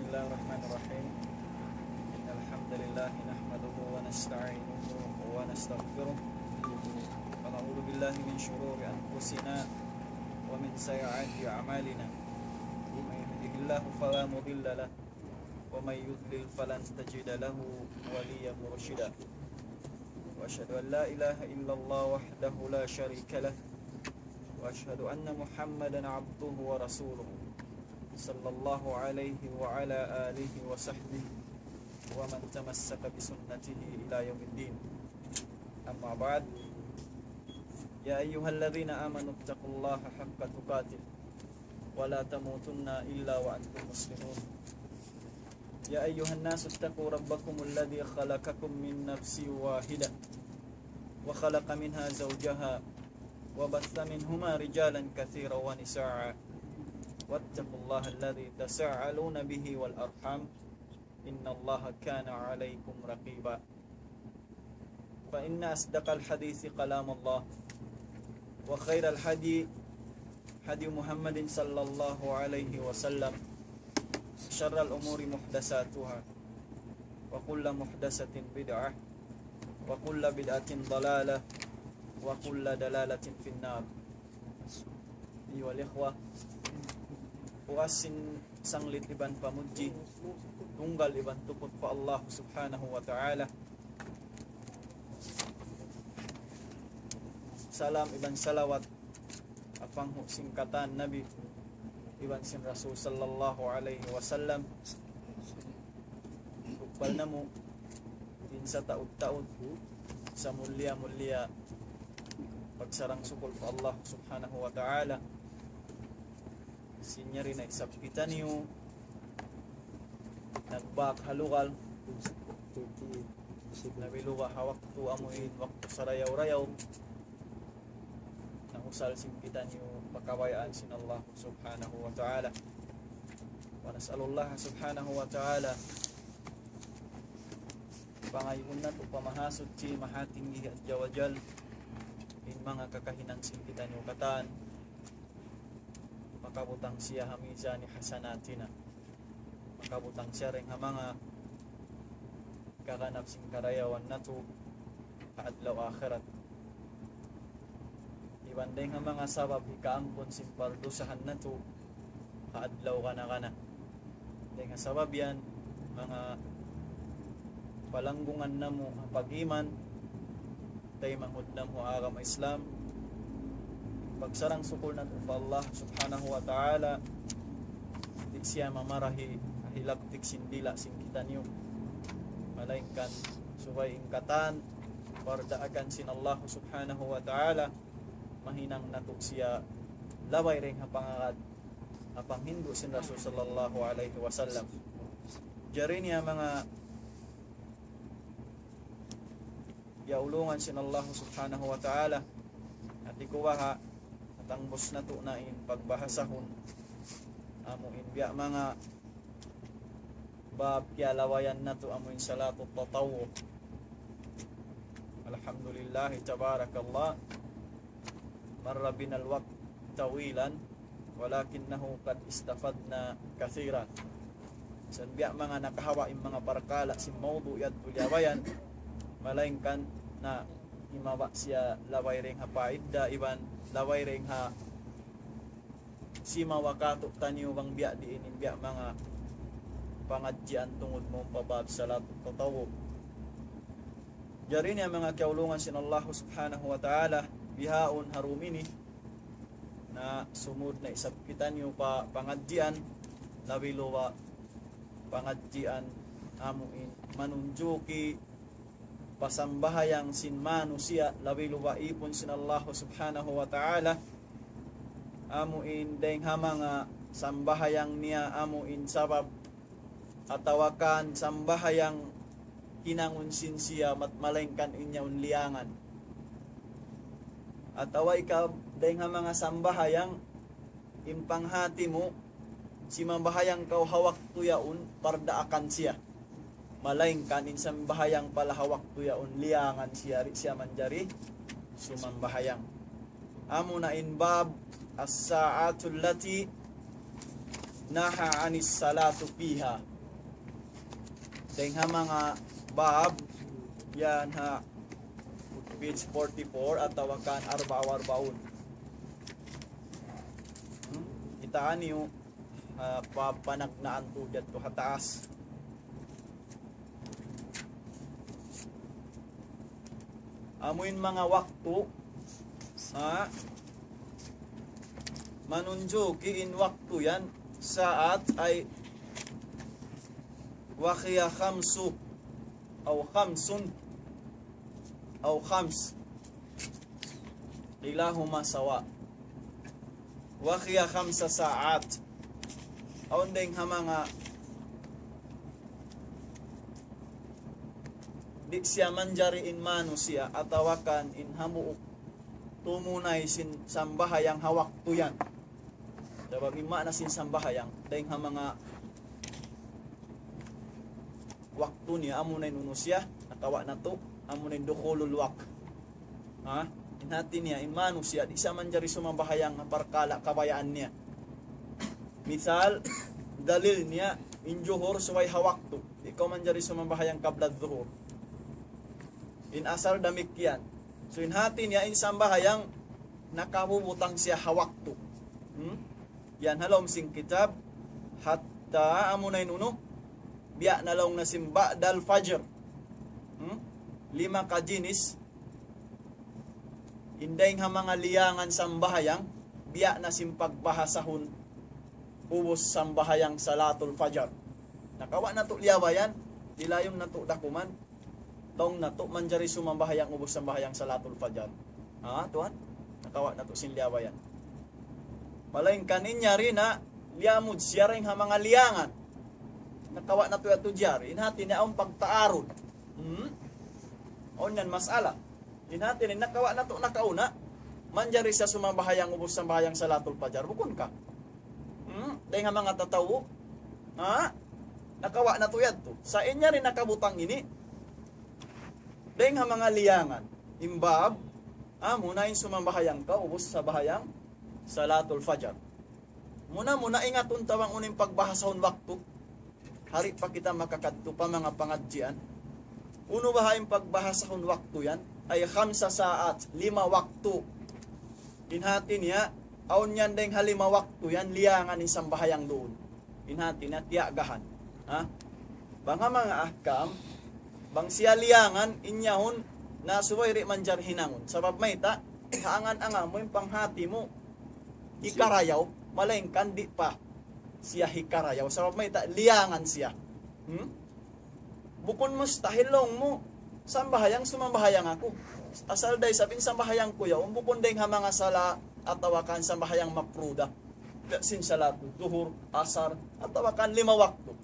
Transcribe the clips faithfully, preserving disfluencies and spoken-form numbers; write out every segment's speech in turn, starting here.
بسم الله الرحمن الرحيم. إن الحمد لله نحمده ونستعينه ونستغفره، ونعوذ بالله من شرور أنفسنا ومن سيئات أعمالنا. من يهده الله فلا مضل له، ومن يضلل فلن تجد له وليا مرشدا. وأشهد أن لا إله إلا الله وحده لا شريك له، وأشهد أن محمدا عبده ورسوله، صلى الله عليه وعلى آله وصحبه ومن تمسك بسنته إلى يوم الدين. أما بعد، يا أيها الذين آمنوا اتقوا الله حق تقاته ولا تموتن إلا وأنتم مسلمون. يا أيها الناس اتقوا ربكم الذي خلقكم من نفس واحدة وخلق منها زوجها وبث منهما رجالا كثيرا ونساء، واتقوا الله الذي تساءلون به والأرحام، إن الله كان عليكم رقيبا. فإن أصدق الحديث كلام الله، وخير الهدي هدي محمد صلى الله عليه وسلم، شر الأمور محدثاتها، وكل محدثة بدعة، وكل بدعة ضلالة، وكل ضلالة في النار. أيها الإخوة, puas sin sanglit iban pamudji, tunggal iban tuput pa Allah Subhanahu wa Ta'ala. Salam iban salawat apanghu sin katan Nabi iban sin Rasul sallallahu alayhi wasallam. Tukbal namu' in sataud-taud samulliya-mulliya pagsarang-sukul pa Allah Subhanahu wa Ta'ala. Sin yari na isab kitaniyu nagbak ha lugal, labi luba ha waktu amu in waktu sarayaw-rayaw, na usal sin kitaniyu pa kabayaan sin Allah Subhanahu wa Ta'ala. ونسأل الله سبحانه وتعالى, pangayuun natu' pa Mahasuchi, Mahatinggi, Azza wa Jal, in manga kakahinang sin kitaniyu katan, makabutang siya ha mizani hasanatina. Makabutang siya dayn ha manga kaganap sin karayawan natu' ha adlaw akhirat. Iban dayn ha manga sabab hikaampun sin pardusahan natu' ha adlaw kana-kana. Dayn ha sabab yan, manga palanggungan namu' ha pag-iman, taymanghud namu' ha agama Islam, pagsarang-sukul natu' pa Allah Subhanahu wa Ta'ala, di' siya mamarahi ha hilaktik sin dila' sin kitaniyu. Malaingkan subay in katan pardaakan sin Allah Subhanahu wa Ta'ala, mahinang natu' siya labay dayn ha pangagad, ha panghindu' sin Rasul sallallahu alayhi wasallam. Jari niya manga yaulungan sin Allah Subhanahu wa Ta'ala. Hati ku baha', natangbus natu' na in pagbahasahun. Amu in biya' manga bab kiyalawayan natu' amu in salatut tatawwu. Alhamdulillah, tabarakallah. مر بنا الوقت طويلا ولكنه قد استفدنا كثيرا. Sa' biya' manga nakahawa in manga parkala' sin mawdu' yadtu liyabayan, malaingkan na himawa' siya labay dayn ha paidda iban labay dayn ha simawa' katu' taniyu bang biya' diin in biya' manga pangadjian tungud mawn pa bab salatut tatawwu. Jari niya manga kiyaulungan sin Allah Subhanahu wa Ta'ala, bihaun ha dum ini, na sumud na isab kitaniyu pa pangadjian, labi luba pangadjian amu in manunjuki pa sambahayang sin manusiya', labi luba ipun sin Allah Subhanahu wa Ta'ala, amu in dayn ha manga sambahayang niya amu in sabab atawa kan sambahayang hinangun sin siya mat malaingkan in yaun liyangan. Atawa ikaw, dayn ha manga sambahayang, in panghati mu, simambahayang kaw ha waktu yaun, pardaakan siya. Malaingkan in sambahayang pala ha waktu yaun, liyangan siya, di' siya manjari sumambahayang. Amu na in bab الساعة التي نهى عن الصلاة فيها. Dayng ha manga bab yan ha page forty-four atawa kan أربعة وأربعون. Hmm? Kitaa niyu, ah, pa-, panagnaan tu diyadtu ha taas. Amuin manga waktu, ha? Manunjuki in waktu yan, saat ay وهي خمس أو خمس أو خمس. كلاهما سواء. وهي خمس ساعات. Awn dayng ha manga di' siya manjari in manusiya' atawa kan in hambuuk tumunay sin sambahayang ha waktu yan. Sabab in maana sin sambahayang, dayng ha manga waktu niya, amuna in unu siya, nakawa' natu', amuna in دخول الوقت. Ha? In hati niya, in manusiya', di' siya manjari sumambahayang ha parkala' kabayaan niya. Misal, dalil niya, in juhur subay ha waktu. Di' kaw manjari sumambahayang قبل الظهر. In asar damikkiyan. So, in hati niya, in sambahayang nakabubutang siya ha waktu. Hmm? Yan ha lawm sin kitab, hatta amuna in unu, biya' na laung na sin بعد الفجر. Hmm? Lima ka jinis, in dayng ha manga liyangan sambahayang, biya' na sin pagbahasahun ubus sambahayang salatul fajar. Nakawa' natu' liyabayan, dilayun natu' dakuman, laung natu' manjari sumambahayang ubus sambahayang salatul fajar. Ha, tuwan? Nakawa' natu' sin liyabayan. Malaingkan in yari na liyamud siya dayng ha manga liyangan. Nakawa' natu' yadtu jari. In hati niya awn pagtaarud. Hmm? Awn yan masala. In hati niya nakawa' natu' nakauna. Manjari siya sumambahayang ubus sambahayang salatul fajar. Bukun ka? Hmm? Dayng ha manga tatawu. Ha? Nakawa' natu' yadtu. Sa' in yari nakabutang ini. Dayng ha manga liyangan. In bab, amuna in sumambahayang kaw, ubus sambahayang salatul fajar. Muna-muna ingatun ta bang unu in pagbahasahun waktu. Hari pa kita makakadtu pa manga pangadjian. Unu baha' in pagbahasahun waktu yan? Ay خمس ساعات, lima waktu. In hati niya, awn yan dayng ha lima waktu yan, liyangan in sambahayang duun. In hati niya, tiyagahan. Ha? Bang ha manga ahkam, bang siya liyangan, in yaun, na subay di' manjari hinangun. Sabab mayta', ha angan-angan mu, in panghati mu, hikarayaw, malaingkan di' pa siya hikarayaw. Sabab mayta', liyangan siya. Hmm? Bukun mustahil laung mu, sambahayang sumambahayang aku. Asal da isab in sambahayang ku yaun, bukun dayng ha manga sala atawa kan sambahayang mapruda. Biya' sin salatul duhur, asar, atawa kan lima waktu.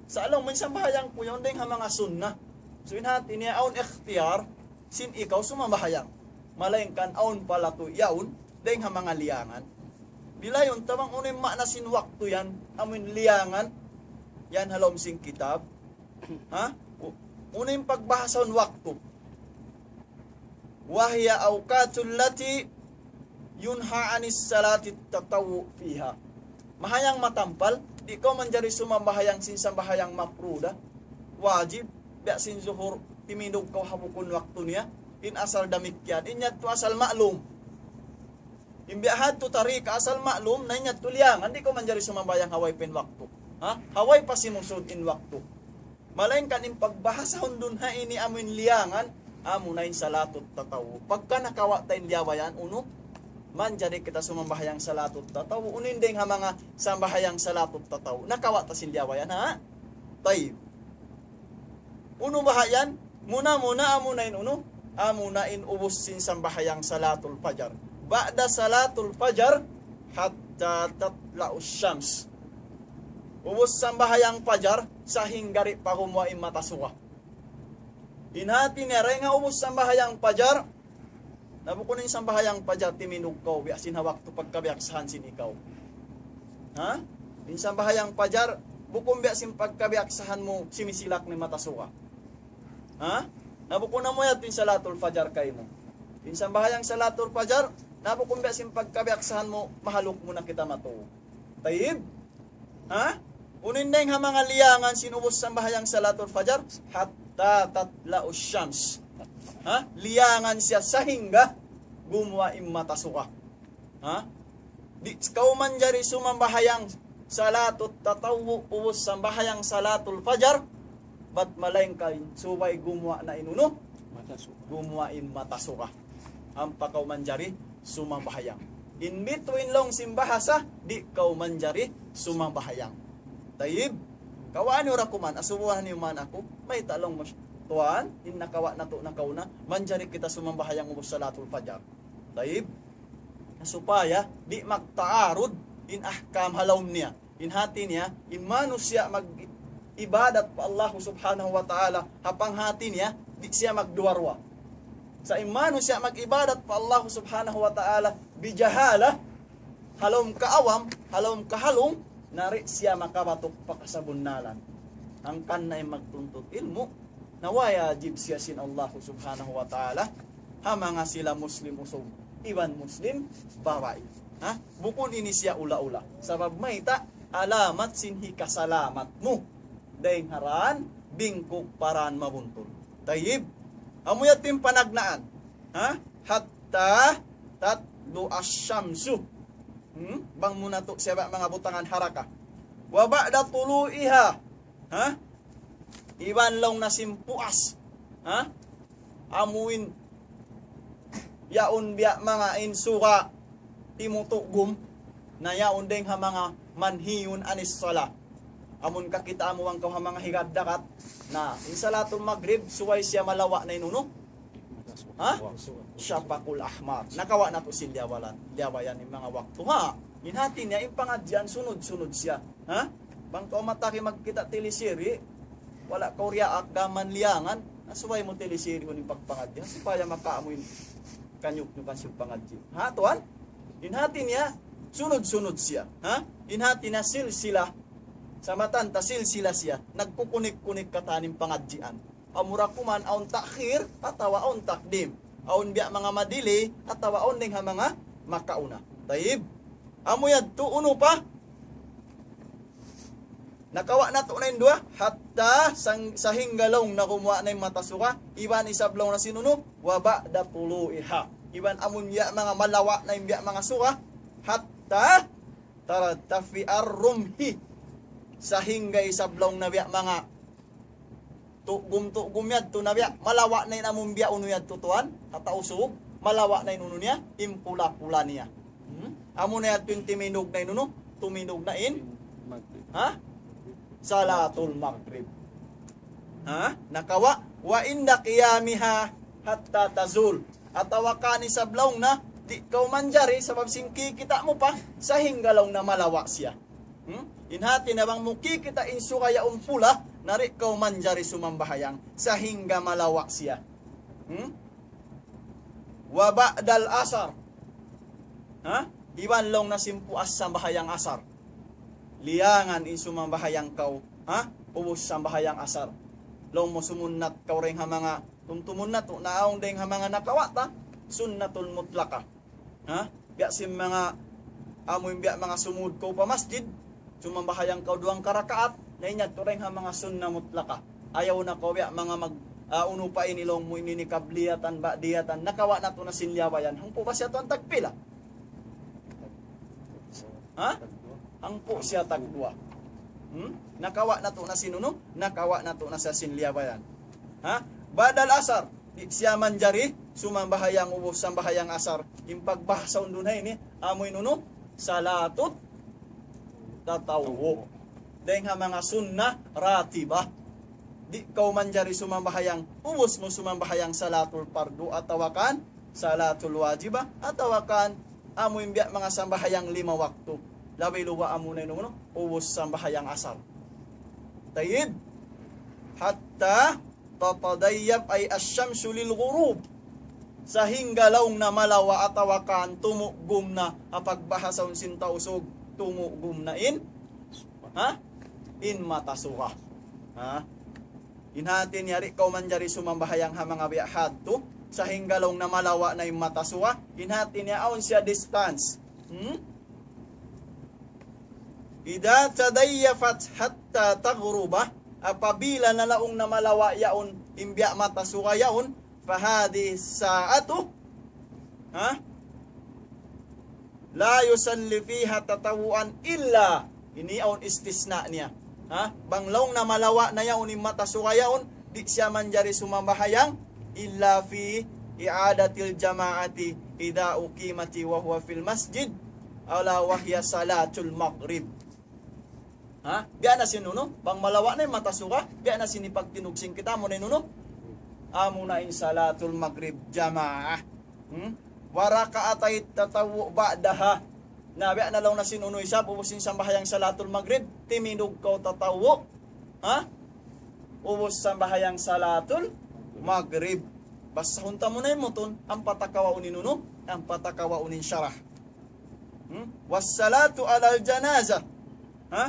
Sa' laung mu in sambahayang ku yaun dayng ha manga sunna. So in hati niya awn ikhtiyar, sin ikaw sumambahayang. Malaingkan awn pala tu yaun, dayng ha manga liyangan. Dilayun ta bang unu in maana sin waktu yan, amuin liyangan, yan ha lawm sin kitab. Ha? U-, unu in pagbahasahun waktu? وهي أوقات التي ينهى عن الصلاة التطوع فيها. Mahayang matampal, di' kaw manjari sumambahayang sin sambahayang mapruda, wajib, biya' sin zuhur, timindug kaw ha bukun waktu niya, in asar damikkiyan, in yadtu asal ma'lum. In biya' hadtu tarika asal ma'lum, na in yadtu liyangan, di' kaw manjari sumambahayang ha way pa in waktu. Ha? Ha way pa simusud in waktu. Malaingkan in pagbahasahun duun ha ini amuin liyangan, amuna in salatut tatawu. Pagka nakawa' ta in liyabayan, unu, manjari kita sumambahayang salatut tatawu. Unu in dayng ha manga sambahayang salatut tatawu. Nakawa' ta sin liyabayan, ha? Tayyib. Unu baha' yan? Muna-muna amuna in unu? Amuna in ubus sin sambahayang salatul fajar. بعد صلاة الفجر حتى تطلع الشمس. Ubus sambahayang fajar, sahingga di' pa gumuwa' in mata suga. In hati niya, dayng ha ubus sambahayang fajar, na bukun in sambahayang fajar timindug kaw, biya' sin ha waktu pagkabiyaksahan sin ikaw. Ha? In sambahayang fajar, bukun biya' sin pagkabiyaksahan mu, simisilak na in mata suga. Ha? Na bukun na mu yadtu in salatul fajar kaymu. In sambahayang salatul fajar, na bukun biya' sin pagkabiyaksahan mu, mahaluk mu na kita matūg. Tayyib? Ha? Unu in dayng ha manga liyangan sin ubus sambahayang salatul fajar, hatta tatla'u shams. Ha? Liyangan siya sahingga gumuwa' in mata suga. Ha? Di' kaw manjari sumambahayang salatul tatawwu ubus sambahayang salatul fajar, bat malaingkan subay gumuwa' na in unu? Mata suga. Gumuwa' in mata suga. Ampa kaw manjari sumambahayang. In between laung sin bahasa, di' kaw manjari sumambahayang. Tayyib. Kawaa niyu ra kuman, asubuhan niyu man aku, mayta' laung mu, tuwan, in nakawa' natu' nakauna, manjari kita sumambahayang ubus salatul fajar. Tayyib. Na supaya di' magtaarud in ahkam ha lawm niya. In hati niya, in manusiya' mag-ibadat pa Allah subhanahu wa ta'ala, ha panghati niya, di' siya magduwa-ruwa. Sa' in manusiya' mag-ibadat pa Allah subhanahu wa ta'ala, bijahala, ha lawm kaawam, ha lawm kahalung, na di' siya makabatuk pa kasabunnalan. Hangkan na in magtuntut ilmu', na wajib siya sin Allah subhanahu wa ta'ala, ha manga sila Muslim usug, iban Muslim babai. Ha? Bukun ini siya ula-ula. Sabab mayta', alamat sin hikasalamat mu. Dayng ha dan, bingkuk pa dan mabuntul. Tayyib. Amu yadtu in panagnaan. Ha? Hatta tatlu ash-shamsu. Hmm? Bang mu natu' siya ba manga butangan haraka. Wa ba'da tulu'iha. Ha? Iban laung na sin puas. Ha? Amuin yaun biya' manga in suga timutugum na yaun dayng ha manga manhiyun anis sala. Amun kakita' mu bang kaw ha manga higad dagat na in salatul magrib, subay siya malawa' na in unu? Ha? Shafaqul ahmar. Nakawa' natu' sin liyawalan, liyawayan in manga waktu. Ha? In hati niya, in pangadjian sunud-sunud siya. Ha? Bang kaw matagi magkita' tilisiri, wala' kaw riyaak gaman liyangan, na subay mu tilisirihun in pagpangadji. Supaya makaamu in kanyuk-nyukan sin pangadji. Ha, tuwan? In hati niya, sunud-sunud siya. Ha? In hati niya silsila. Sa' matan ta silsila siya. Nagkukunik-kunik katan in pangadjian. Amura kuman awn ta'khir atawa awn taqdim. Awn biya' manga madili atawa awn dayng ha manga makauna. Tayyib. Amu yadtu unu pa? Nakawa' natu' na in duwa, hatta sang-, sahingga laung na gumuwa' na in mata suga, iban isab laung na sin unu, wa ba'da tulu'iha. Iban amun biya' manga malawa' na in biya' manga suga, hatta tartafi ar-rumhi. Sahingga isab laung na biya' manga tugum-tugum yadtu na biya', malawa' na in amun biya' unu yadtu tuwan, ha Tausug, malawa' na in unu niya, in pula-pula niya. Hmm? Amu na yadtu in timindug na in unu, tumindug na in, ha? Salatul Maghrib. Ha? Nakawa', wa inda qiyamiha hatta tazul. Atawa kan isab laung na, di' kaw manjari, sabab sin kikita' mu pa, sahingga laung na malawa' siya. Hmm? In hati niya bang mu kikita' in suga yaun pula, na di' kaw manjari sumambahayang, sahingga malawa' siya. Hmm? Wa ba'dal asar. Ha? Iban laung na sin puas sambahayang asar. Liyangan in sumambahayang kaw, ha? Ubus sambahayang asar. Laung mu sumunnat kaw dayng ha manga, tumtumun natu', na awn dayng ha manga nakawa' ta, sunnatul mutlaka. Ha? Biya' sin manga, amu in biya' manga sumud kaw pa masjid, sumambahayang kaw duwang karakaat, na in yadtu dayng ha manga sunna mutlaka. Ayaw na kaw biya' manga mag, ah, unu pa ini laung mu ini, qabliyatan, ba'diyatan, nakawa' natu' na sin liyawayan. Hangpu' ba siya tuwan tagpila? Ha? Hangpu' siya tagduwa. Hmm? Nakawa' natu' na sin unu? Nakawa' natu' na siya sin liyawayan. Ha? Ba'dal asar. Di' siya manjari sumambahayang ubus sambahayang asar. In pagbahasa undun ha ini, amu in unu? Salatut tatawwu. Dayng ha manga sunna ratiba. Di' kaw manjari sumambahayang ubus mu sumambahayang salatul pardu atawa kan salatul wajiba, atawa kan amu in biya' manga sambahayang lima waktu. Labi luba amu na in unu, ubus sambahayang asar. Tayyib. Hatta tatadayyaf ay ash-shamsu lil ghurub. Sahingga laung na malawa' atawa kan tumugum na, ha pagbahasa sin Tausug, tumugum na in, ha? In mata suga. Ha? In hati niya di' kaw manjari sumambahayang ha manga biya' hadtu, sahingga laung na malawa' na in mata suga, in hati niya awn siya distance. Hmm? إذا تضيفت حتى تغرب, apabila na laung na malawa' yaun in biya' mata suga yaun, فهذه الساعة, ha? لا يصلي فيها تطوعا إلا, ini awn istisna niya. Ha? Bang laung na malawa' na yaun in mata suga yaun, di' siya manjari sumambahayang, إلا في إعادة الجماعة إذا أقيمت وهو في المسجد، ألا وهي صلاة المغرب. Ha? Biya' na sin unu, bang malawa' na in mata suga, biya' na sin hipagtinug sin kita, amuna in unu, amuna in salatul maghrib jamaah. Hmm? وركعتي التطوع بعدها. Na, biya' na laung na sin unu isab, ubus sin sambahayang salatul maghrib, timindug kaw tatawwu. Ha? Ubus sambahayang salatul maghrib. Basahun ta muna in mutun, ampa ta kawaun in unu, ampa ta kawaun in sharah. Hmm? والصلاة على الجنازة. Ha?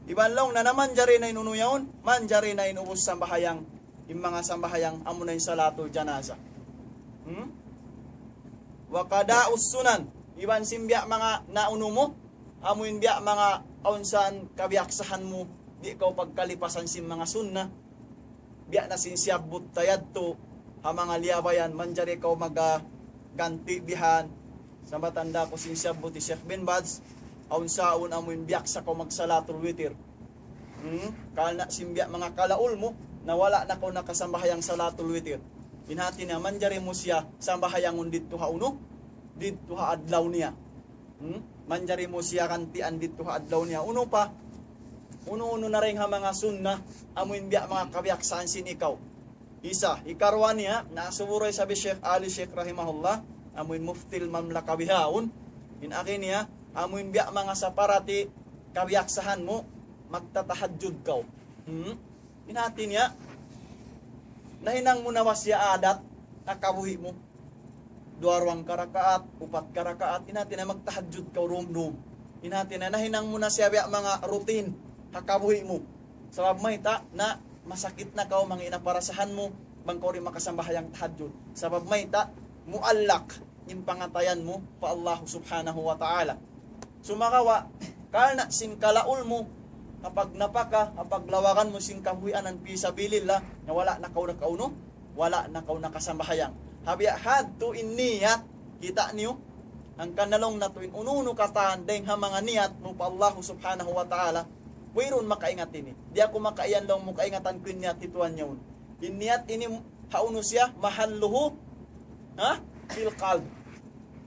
Iban laung na, na manjari na in unu yaun, manjari na in ubus sambahayang, in manga sambahayang, amuna in salatul janaza. Hmm? وقضاء السنن. Iban sin biya' manga naunu mu, amu in biya' manga awn san kabiyaksahan mu, di' kaw pagkalipasan sin manga sunna. Biya' na sin siyabbut ta yadtu, ha manga liyabayan, manjari kaw maga ganti' bihan. Sambatan da ku sin siyabbut hi Sheikh bin Baz, awn saun amu in biyaksa kaw magsalatul witir. Hmm? Karna' sin biya' manga kalaul mu, na wala' na kaw nakasambahayang salatul witir. In hati niya, manjari mu siya sambahayangun didtu ha unu, didtu ha adlaw niya. Hmm? Manjari mu siya gantian didtu ha adlaw niya. Unu pa? Unu-unu na dayn ha manga sunna, amu in biya' manga kabiyaksahan sin ikaw. Isa, hikaruwa niya, na subura isab hi Sheikh Ali Sheikh rahimahullah, amu in muftil mamlaka bihaun. In agi niya, amu in biya' manga saparati kabiyaksahan mu, magtatahajjud kaw. Hmm? In hati niya, nahinang mu na ba siya adat, ha kabuhi' mu. Duwa duwang karakaat, upat karakaat, in hati niya magtahajjud kaw dum-dum. In hati niya, nahinang mu na siya biya' manga routine, ha kabuhi' mu. Sabab mayta', na masakit na kaw, mangi' na parasahan mu, bang kaw di' makasambahayang tahajjud. Sabab mayta', muallak in pangatayan mu pa Allah Subhanahu wa Ta'ala. Sumagawa', karna' sin kalaul mu, ha pagnapaka, ha paglawagan mu sin kabuhianan fi sabilillah, na wala' na kaw nakaunu, wala' na kaw nakasambahayang. Ha biya' hadtu in niyat, kita' niyu, hangkan na laung natu' in unu-unu katan dayng ha manga niyat mu pa Allah Subhanahu wa Ta'ala, wayruun makaingat ini. Di' aku makaiyan laung mu kaingatan ku in niyat hi tuwan yaun. In niyat ini ha unu siya, mahalluhu, ha? Fil qalb.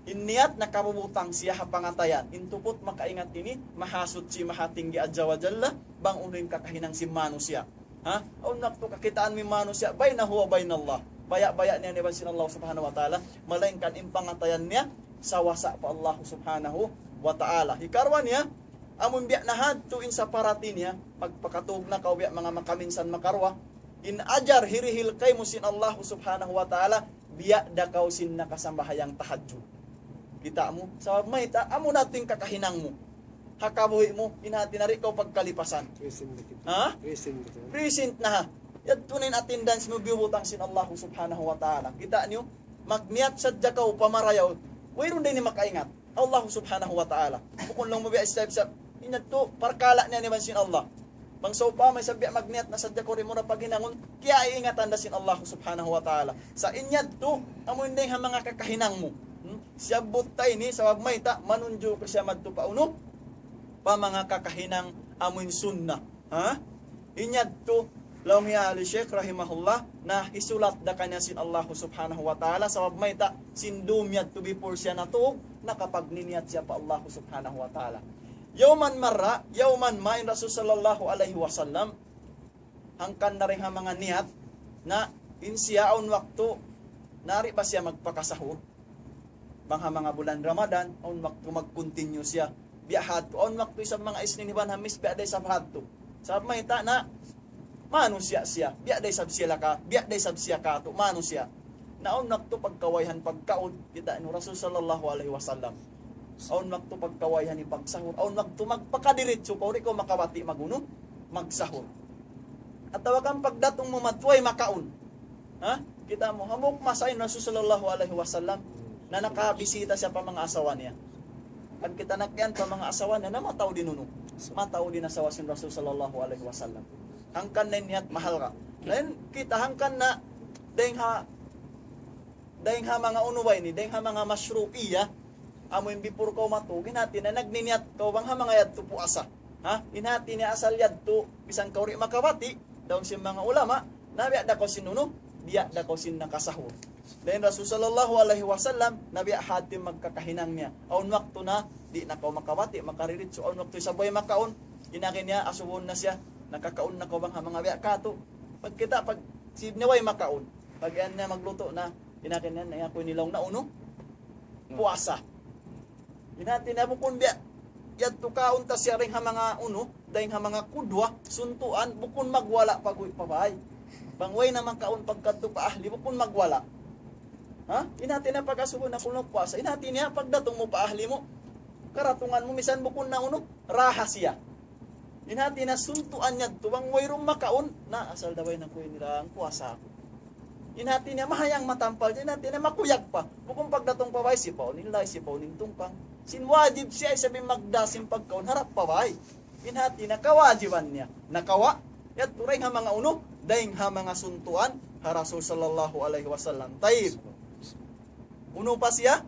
In niyat nakabubutang siya ha pangatayan. In tuput makaingat ini, Mahasuchi, Mahatinggi, Azza wa Jalla, bang unu in kakahinang sin manusiya'. Ha? Awn waktu kakitaan mu in manusiya', baynahu wa baynallah. Baya'-baya' niya iban sin Allah Subhanahu wa Ta'ala, malaingkan in pangatayan niya, sawasa pa Allah Subhanahu wa Ta'ala. Hikaruwa niya, amun biya' na hadtu in saparati niya, magpakatug na kaw biya' manga makaminsan makaruwa, in ajar hirihil kaymu sin Allah Subhanahu wa Ta'ala, biya' da kaw sin nakasambahayang tahajjud. Kita' mu? Sabab mayta', amu na in kakahinang mu. Ha kabuhi' mu, in hati niya di' kaw pagkalipasan. Present na kita. Ha? Present na kita. Present na ha. Yadtu na in attendance mu biyubutang sin Allah Subhanahu wa Ta'ala. Kita' niyu, magniyat sadja kaw pa marayaw. Wayruun da ini makaingat. Allah Subhanahu wa Ta'ala. Bukun laung mu biya' isab-isab. In yadtu, parkala' niya iban sin Allah. Bang sawpama isab biya' magniyat na sadja kaw di' mu na paghinangun, kiyaiingatan da sin Allah Subhanahu wa Ta'ala. Sa' in yadtu, amu in dayng ha manga kakahinang mu. Hmm? Siyabbut ta ini, sabab mayta', manunjuk siya madtu pa unu, pa manga kakahinang amu in sunnah. Ha? In yadtu, laung hi Ali Sheikh rahimahullah, na hisulat da kaniya sin Allah Subhanahu wa Ta'ala, sabab mayta', sin dum yadtu before siya natug, nakapagniniyat siya pa Allah Subhanahu wa Ta'ala. Yawman marra, yawman ma in Rasul sallallahu alayhi wasallam, hangkan na dayn ha manga niyat, na in siya awn waktu, nari ba siya magpakasahur? Bang ha manga bulan Ramadan, awn waktu mag-continue siya. Biya' hadtu, awn waktu isab manga Isnin iban Hamis, biya' da isab hadtu. Sabab mayta' na, manusiya' siya. Biya' da isab siya laka, biya' da isab siya katu', manusiya'. Na awn waktu pagkawayhan pagkaun, kita' niyu Rasul sallallahu alayhi wasallam. Awn waktu pagkawayhan in pagsahur, awn waktu magpakadiritsu kaw, di' kaw makabati' magunu, magsahur. Atawa kan pagdatung mu madtu way makaun. Ha? Kita' mu, hambuuk masa in Rasul sallallahu alayhi wasallam, na nakabisita siya pa manga asawa niya. Kan kita nakiyan pa manga asawa na, na mataud in unu. Mataud in asawa sin Rasul sallallahu alayhi wasallam. Hangkan na in niyat mahalga'. Lain kita hangkan na, dayng ha, dayng ha manga unu ba ini, dayng ha manga mashru'iyya, amu in before kaw matug, in hati niya nagniyat kaw bang ha manga yadtu puasa. Ha? In hati niya asal yadtu, bisan kaw di' makabati', laung sin manga ulama, na biya' da kaw sin unu, biya' da kaw sin nakasahur. Dayn Rasul sallallahu alayhi wasallam, na biya' hati magkakahinang niya. Awn waktu na, di' na kaw makabati', makariritsu, awn waktu isab way makaun, in agi niya, asubuhun na siya, nakakaun na kaw bang ha manga biya' katu'. Pagkita', pag, sin niya way makaun, pag yan niya maglutu' na, in agi niya, na aku ini laung na unu, puasa. In hati niya bukun biya', yadtu kaun ta siya dayng ha manga unu, dayng ha manga kudwa, suntuan, bukun magwala' pag-uwi' pa bāy. Bang way na makaun pagkadtu pa ahli, bukun magwala'. Ha? In hati niya pag-asubuhun na kunu' puasa. In hati niya pagdatung mu pa ahli mu, karatungan mu misan bukun na unu, raha siya. In hati niya suntuan niya yadtu, bang wayruun makaun, na asal da bay na ku ini lang puasa aku. In hati niya mahayang matampal, in hati niya makuyag pa. Bukun pagdatung pa bay, sipaun in lay, sipaun in tungkang. Sin wajib siya, isab in magdā sin pagkaun, harap pa bay. In hati niya kawajiban niya. Nakawa', yadtu dayng ha manga unu, dayng ha manga suntuan, ha Rasul sallallahu alayhi wasallam. Tayyib. Unu pa siya?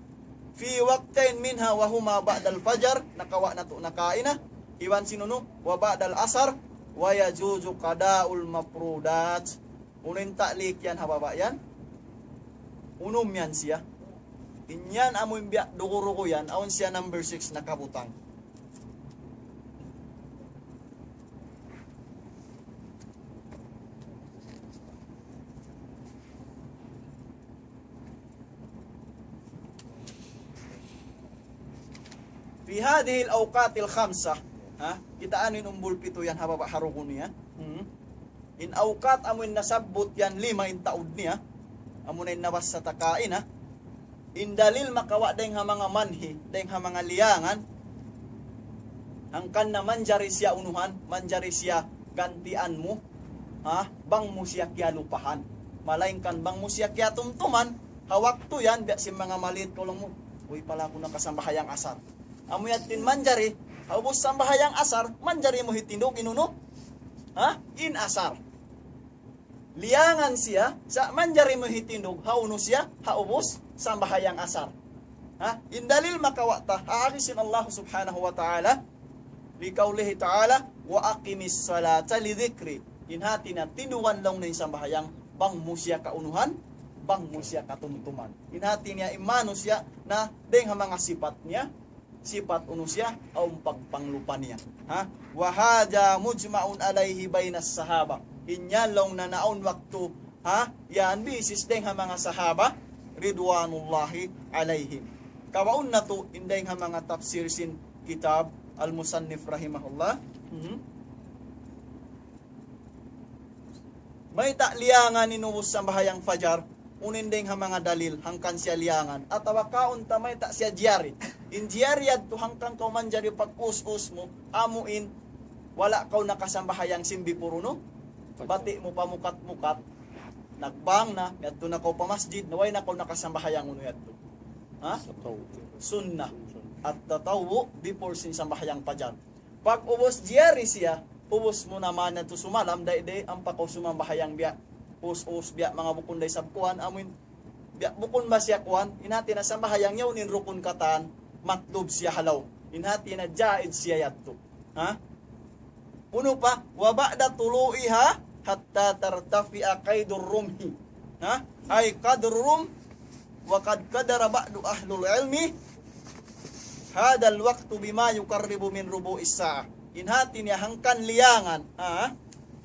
في وقتين منها وهما بعد الفجر, nakawa' natu' na kaina. Iban sin unu, وبعد العصر, ويجوز قضاء المفروضات. Unu in ta'liq yan ha baba' yan? Unum yan siya. In yan amu in biya' dugu-rugu yan, awn siya number six nakabutang. في هذه الأوقات الخمسة, ha? Kitaa niyu in umbul pitu yan ha baba' ha rugu niya. Hmm. In awqat amu in nasabbut yan lima in taud niya. Amu na in nabassa ta kaina. In dalil makawa' dayng ha manga manhi, dayng ha manga liyangan. Hangkan na manjari siya unuhan, manjari siya gantian mu, ha? Bang mu siya kiyalupahan. Malaingkan bang mu siya kiyatumtuman, ha waktu yan, biya' sin manga malit, laung mu, "Uy, pala aku nakasambahayang asar." Amu yadtu in manjari, ha ubus sambahayang asar, manjari mu hitindug in unu? Ha? In asar. Liyangan siya, sa' manjari mu hitindug, ha unu siya, ha ubus sambahayang asar. Ha? In dalil makawa' ta, ha agi sin Allah subhanahu wa ta'ala, لقوله تعالى: وأقم الصلاة لذكري. In hati niya, tindugan laung niya in sambahayang, bang mu siya kaunuhan, bang mu siya katumtuman. In hati niya, in manusiya' na dayng ha manga sipat niya, sipat unu siya, awn pagpanglupa niya. Ha? وهذا مجمع عليه بين الصحابة. In yan laung niya naawn waktu, ha? Yan bisis dayng ha manga sahaba, رضوان الله عليهم. Kawaun natu', in dayng ha manga tafsir sin kitab al-musannif rahimahullah. Mhm. Mayta' liyangan in ubus sambahayang fajar, unu in dayng ha manga dalil, hangkan siya liyangan. Atawa kaun ta mayta' siya jiyari. In jiyari yadtu hangkan kaw manjari pag-us-us mu, amu in, wala' kaw nakasambahayang sin before unu. Bati' mu pa mukat-mukat, nagbang na, yadtu na kaw pa masjid, na way na kaw nakasambahayang unu yadtu. Ha? Sunnah. At-tatawwu before sin sambahayang fajar. Pag ubus jiyari siya, ubus mu naman yadtu sumalam, day-day, ampa kaw sumambahayang biya'. Us-us biya', manga bukun da isab kuwan, amuin, biya', bukun ba siya kuwan, in hati niya sambahayang yaun in rukun katan, matlub siya halaw. In hati niya jaid siya yadtu. Ha? Unu pa, وبعد طلوعها حتى ترتفع قيد الرمح. Ha? أي قدر الرمح، وقد قدر بعض أهل العلم هذا الوقت بما يقارب من ربع الساعة. In hati niya hangkan liyangan, ha?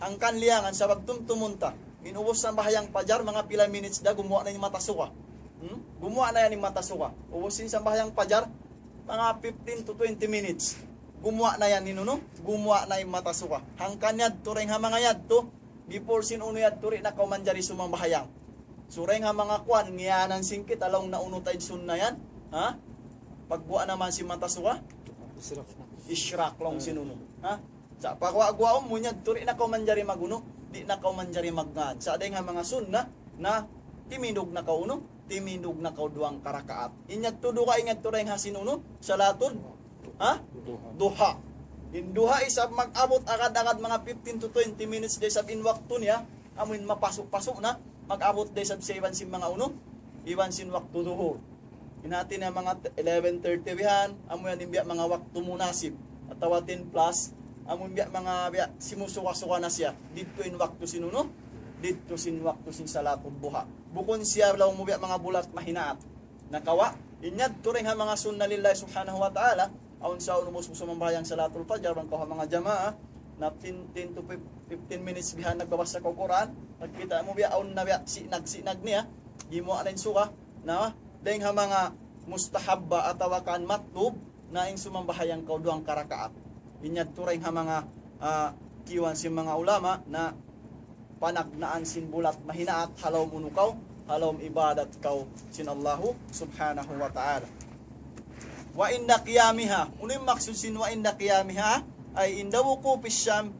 Hangkan liyangan, sabab tumtumun ta. In ubus sambahayang fajar, manga pila minutes da, gumuwa' na in mata suga. Hmm? Gumuwa' na yan in mata suga. Ubus sin sambahayang fajar, manga fifteen to twenty minutes. Gumuwa' na yan in unu, gumuwa' na in mata suga. Hangkan yadtu, dayng ha manga yadtu, before sin unu yadtu, di' na kaw manjari sumambahayang. So, dayng ha manga kuwan, ngiyanan sin kita, laung na unu tayd sunna yan, ha? Pagguwa' naman sin mata suga, ishraq laung sin unu, ha? Sa' pagguwa'-guwaun mu yadtu, di' na kaw manjari mag-unu, di' na kaw manjari magngan. Sa' dayng ha manga sunna, na timindug na kaw unu, timindug na kaw duwang karakaat. In yadtu dugaing yadtu dayng ha sin unu, salatul Ha? Duha. Duha. In duha isab mag-abut agad-agad manga fifteen to twenty minutes da isab in waktu niya, amu in mapasu'-pasu' na, mag-abut da isab siya iban sin manga unu, iban sin waktu duhur. In hati niya manga eleven thirty bihan, amu yan in biya' manga waktu munasib, atawa ten plus, amu in biya' manga biya' simusuka-suka na siya, didtu in waktu sin unu, didtu sin waktu sin salatul duha. Bukun siya laung mu biya' manga bulat mahinaat. Nakawa', in yadtu dayn ha manga sunna lillahi subhanahu wa ta'ala, awn sa unu mu sumambahayang salatul fajar, bang kaw ha manga jamaa, na fifteen to fifteen minutes bihan nagbabasa kaw Qur'an, magkita' mu biya' awn na biya' sinag-sinag niya, gimuwa' na in suka, na, dayn ha manga mustahabba atawa kan matlub, na in sumambahayang kaw duwang karakaat. In yadtu dayn ha manga, ah, kiyuan sin manga ulama, na panagnaan sin bulat mahinaat ha lawm unu kaw, ha lawm ibadat kaw sin Allahu subhanahu wa ta'ala. وعند قيامها, unu in maksud sin وعند قيامها, أي عند وقوف الشمس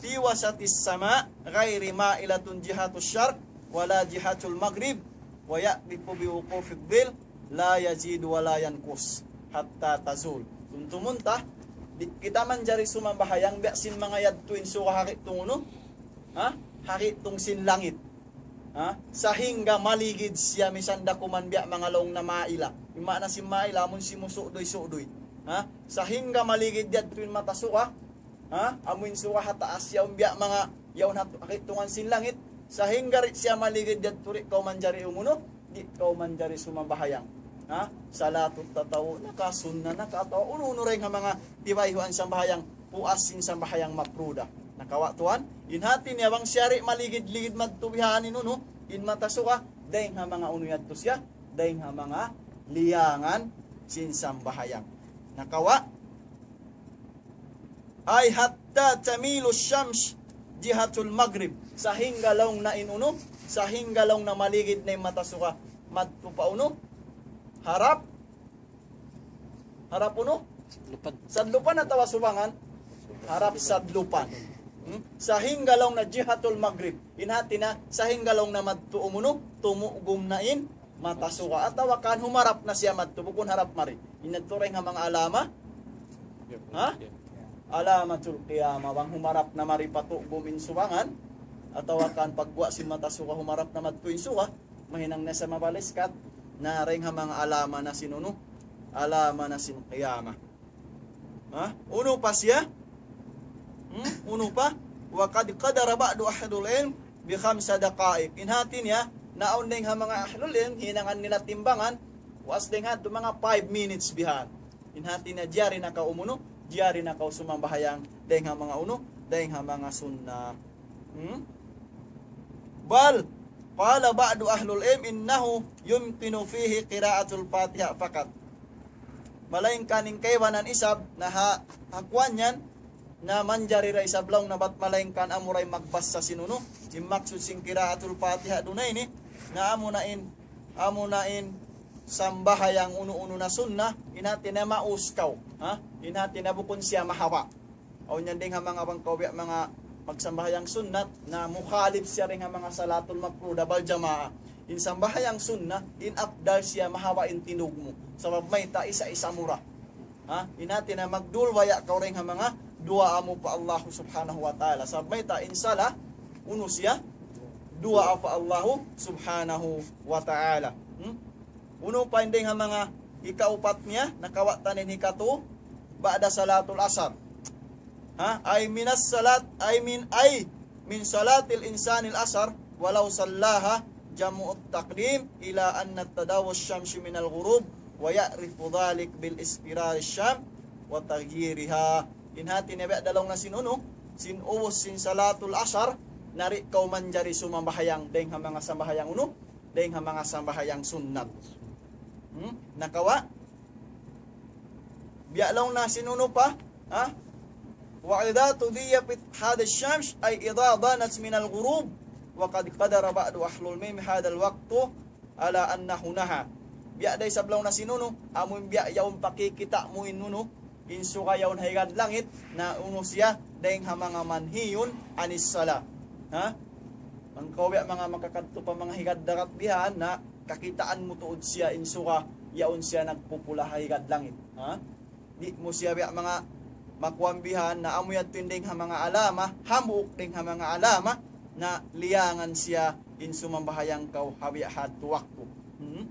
في وسط السماء غير مائلة جهة الشرق ولا جهة المغرب ويعرف بوقوف الظل لا يزيد ولا ينقص حتى تزول. Tumtumun ta, di' kita manjari sumambahayang biya' sin manga yadtu in suka ha gi'tung unu, ha? Ha gi'tung sin langit. Ha? Sahingga maligid siya misan da kuman biya' manga laung na maila. In maana sin maila, amun simusuduy-suduy. Ha? Sahingga maligid yadtu in mata suka. Ha? Amu in suka ha taas yaun biya' manga yaun ha gi'tungan sin langit. Sahingga di' siya maligid yadtu di' kaw manjari umunu, di' kaw manjari sumambahayang. Ha? Salatut tatawwu' na ka, sunna na ka, atawa unu-unu dayn ha manga tibayhuan sambahayang, puas sin sambahayang mapruda. Nakawa' tuwan, in hati niya bang siya di' maligid-ligid madtu bihan in unu, in mata suka, dayn ha manga unu yadtu siya, dayn ha manga liyangan sin sambahayang. Nakawa', أي حتى تميل الشمس جهة المغرب. Sahingga laung na in unu, sahingga laung na maligid na in mata suka madtu pa unu, harap, harap unu? Sadlupan. Sadlupan atawa subangan? Harap sadlupan. Hmm? Sahingga laung na jihatul maghrib. In hati na, sahingga laung na madtu umunu, tumugum na in mata suka. Atawa kan humarap na siya madtu, bukun harap mari. In yadtu dayn ha manga alama. Ha? Alamatul qiyamah. Bang humarap na mari patugum in subangan. Atawa kan pagguwa' sin mata suka humarap na madtu in suka. Mahinang na sa mabaliskat. Na dayn ha manga alama na sin unu. Alama na sin qiyamah. Ha? Unu pa siya? Hmm? Unu pa? وقد قدر بعض أهل العلم بخمس دقائق. In hati niya, na awn dayn ha manga ahlul ilm, hinangan nila timbangan, was dayn ha manga five minutes bihan. In hati niya, jari na kaw umunu, jari na kaw sumambahayang, dayn ha manga unu, dayn ha manga sunna. Hmm? بل قال بعض أهل العلم إنه يمكن فيه قراءة الفاتحة فقط. Malaingkan in kaibanan isab na ha, ha kuwan yan, na manjari da isab laung na bat malaingkan amu da in magbasa sin unu, in maksud sin qiraatul Fatiha duun ini, na amu na in, amu na in sambahayang unu-unu na sunna, in hati na maus kaw, ha? In hati na bukun siya mahaba'. Awn yan dayn ha manga bang kaw biya' manga magsambahayang sunnat, na mukhalif siya dayn ha manga salatul mafruda bal jamaa. In sambahayang sunnat, in afdal siya mahaba' in tindug mu. Sabab mayta' isa-isa mu ra. Ha? In hati na magdul waya' kaw dayn ha manga duwaa mu pa Allah subhanahu wa ta'ala. Sabab mayta' in sala, unu siya, duwaa pa Allah subhanahu wa ta'ala. Hmm? Unu pa in dayn ha manga hikaupat niya, nakawa' ta na in hikatu, بعد صلاة العصر. Ha? أي من الصلاة، أي من، أي من صلاة الإنسان العصر ولو صلاها جمع التقديم إلى أن تدنو الشمس من الغروب ويعرف ذلك باصفرار الشمس وتغييرها. In hati niya biya' da laung na sin unu, sin ubus sin salatul asar, na di' kaw manjari sumambahayang dayn ha manga sambahayang unu, dayn ha manga sambahayang sunnat. Hmm? Nakawa'? Biya' laung na sin unu pa, ha? وإذا تضيفت هذه الشمس، أي إذا دنت من الغروب، وقد قدر بعض أهل العلم هذا الوقت على أنه نهي. Biya' da isab laung na sin unu, amun biya' yaun pakikita' mu in unu, in suga yaun ha higad langit, na unu siya, dayn ha manga manhiyun anis salah. Ha? Bang kaw biya' manga makakadtu pa manga higad dagat bihan, na kakitaan mu tuud siya in suga, yaun siya nagpupula ha higad langit. Ha? Di' mu siya biya' manga makuambihan na amu yadtu in dayng ha manga alama, hambuuk dayng ha manga alama, na liyangan siya in sumambahayang kaw ha biya' hadtu waktu. Hmm?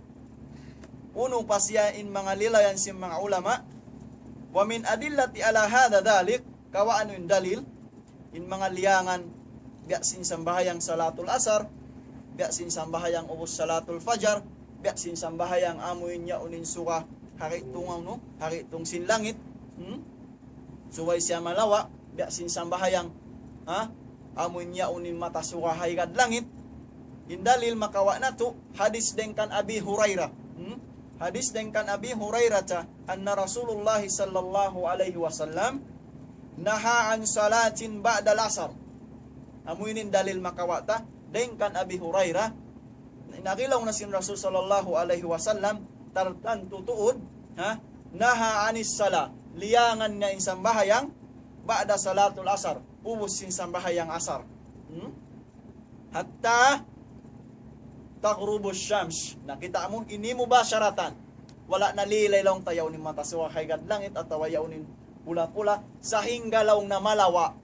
Unu pa siya in manga lilayan sin manga ulama, ومن أدلة على هذا ذلك, kawaanu in dalil, in manga liyangan, biya' sin sambahayang salatul asar, biya' sin sambahayang ubus salatul fajar, biya' sin sambahayang amu in yaun in suga, hari tungaw no, hari tung sin langit, hmm? Subay siya malawa', biya' sin sambahayang, ha? Amu in yaun in mata suga ha higad langit. In dalil makawa' natu', hadis dayng kan Abi Hurairah. Hmm? Hadis dayng kan Abi Hurairah ta, أن رسول الله صلى الله عليه وسلم نهى عن صلاة بعد العصر. Amu ini in dalil makawa' ta, dayng kan Abi Hurairah, in agi laung na sin Rasul sallallahu alayhi wasallam, tartantu tuud, ha? نهى عن الصلاة. Liyangan niya in sambahayang, بعد صلاة العصر. Ubus sin sambahayang asar. Hmm? حتى تغرب الشمس. Na kita' mu, ini mubasharatan. Wala' na lilay laung ta yaun in mata suga ha higad langit atawa yaun in pula-pula. Sahingga laung na malawa'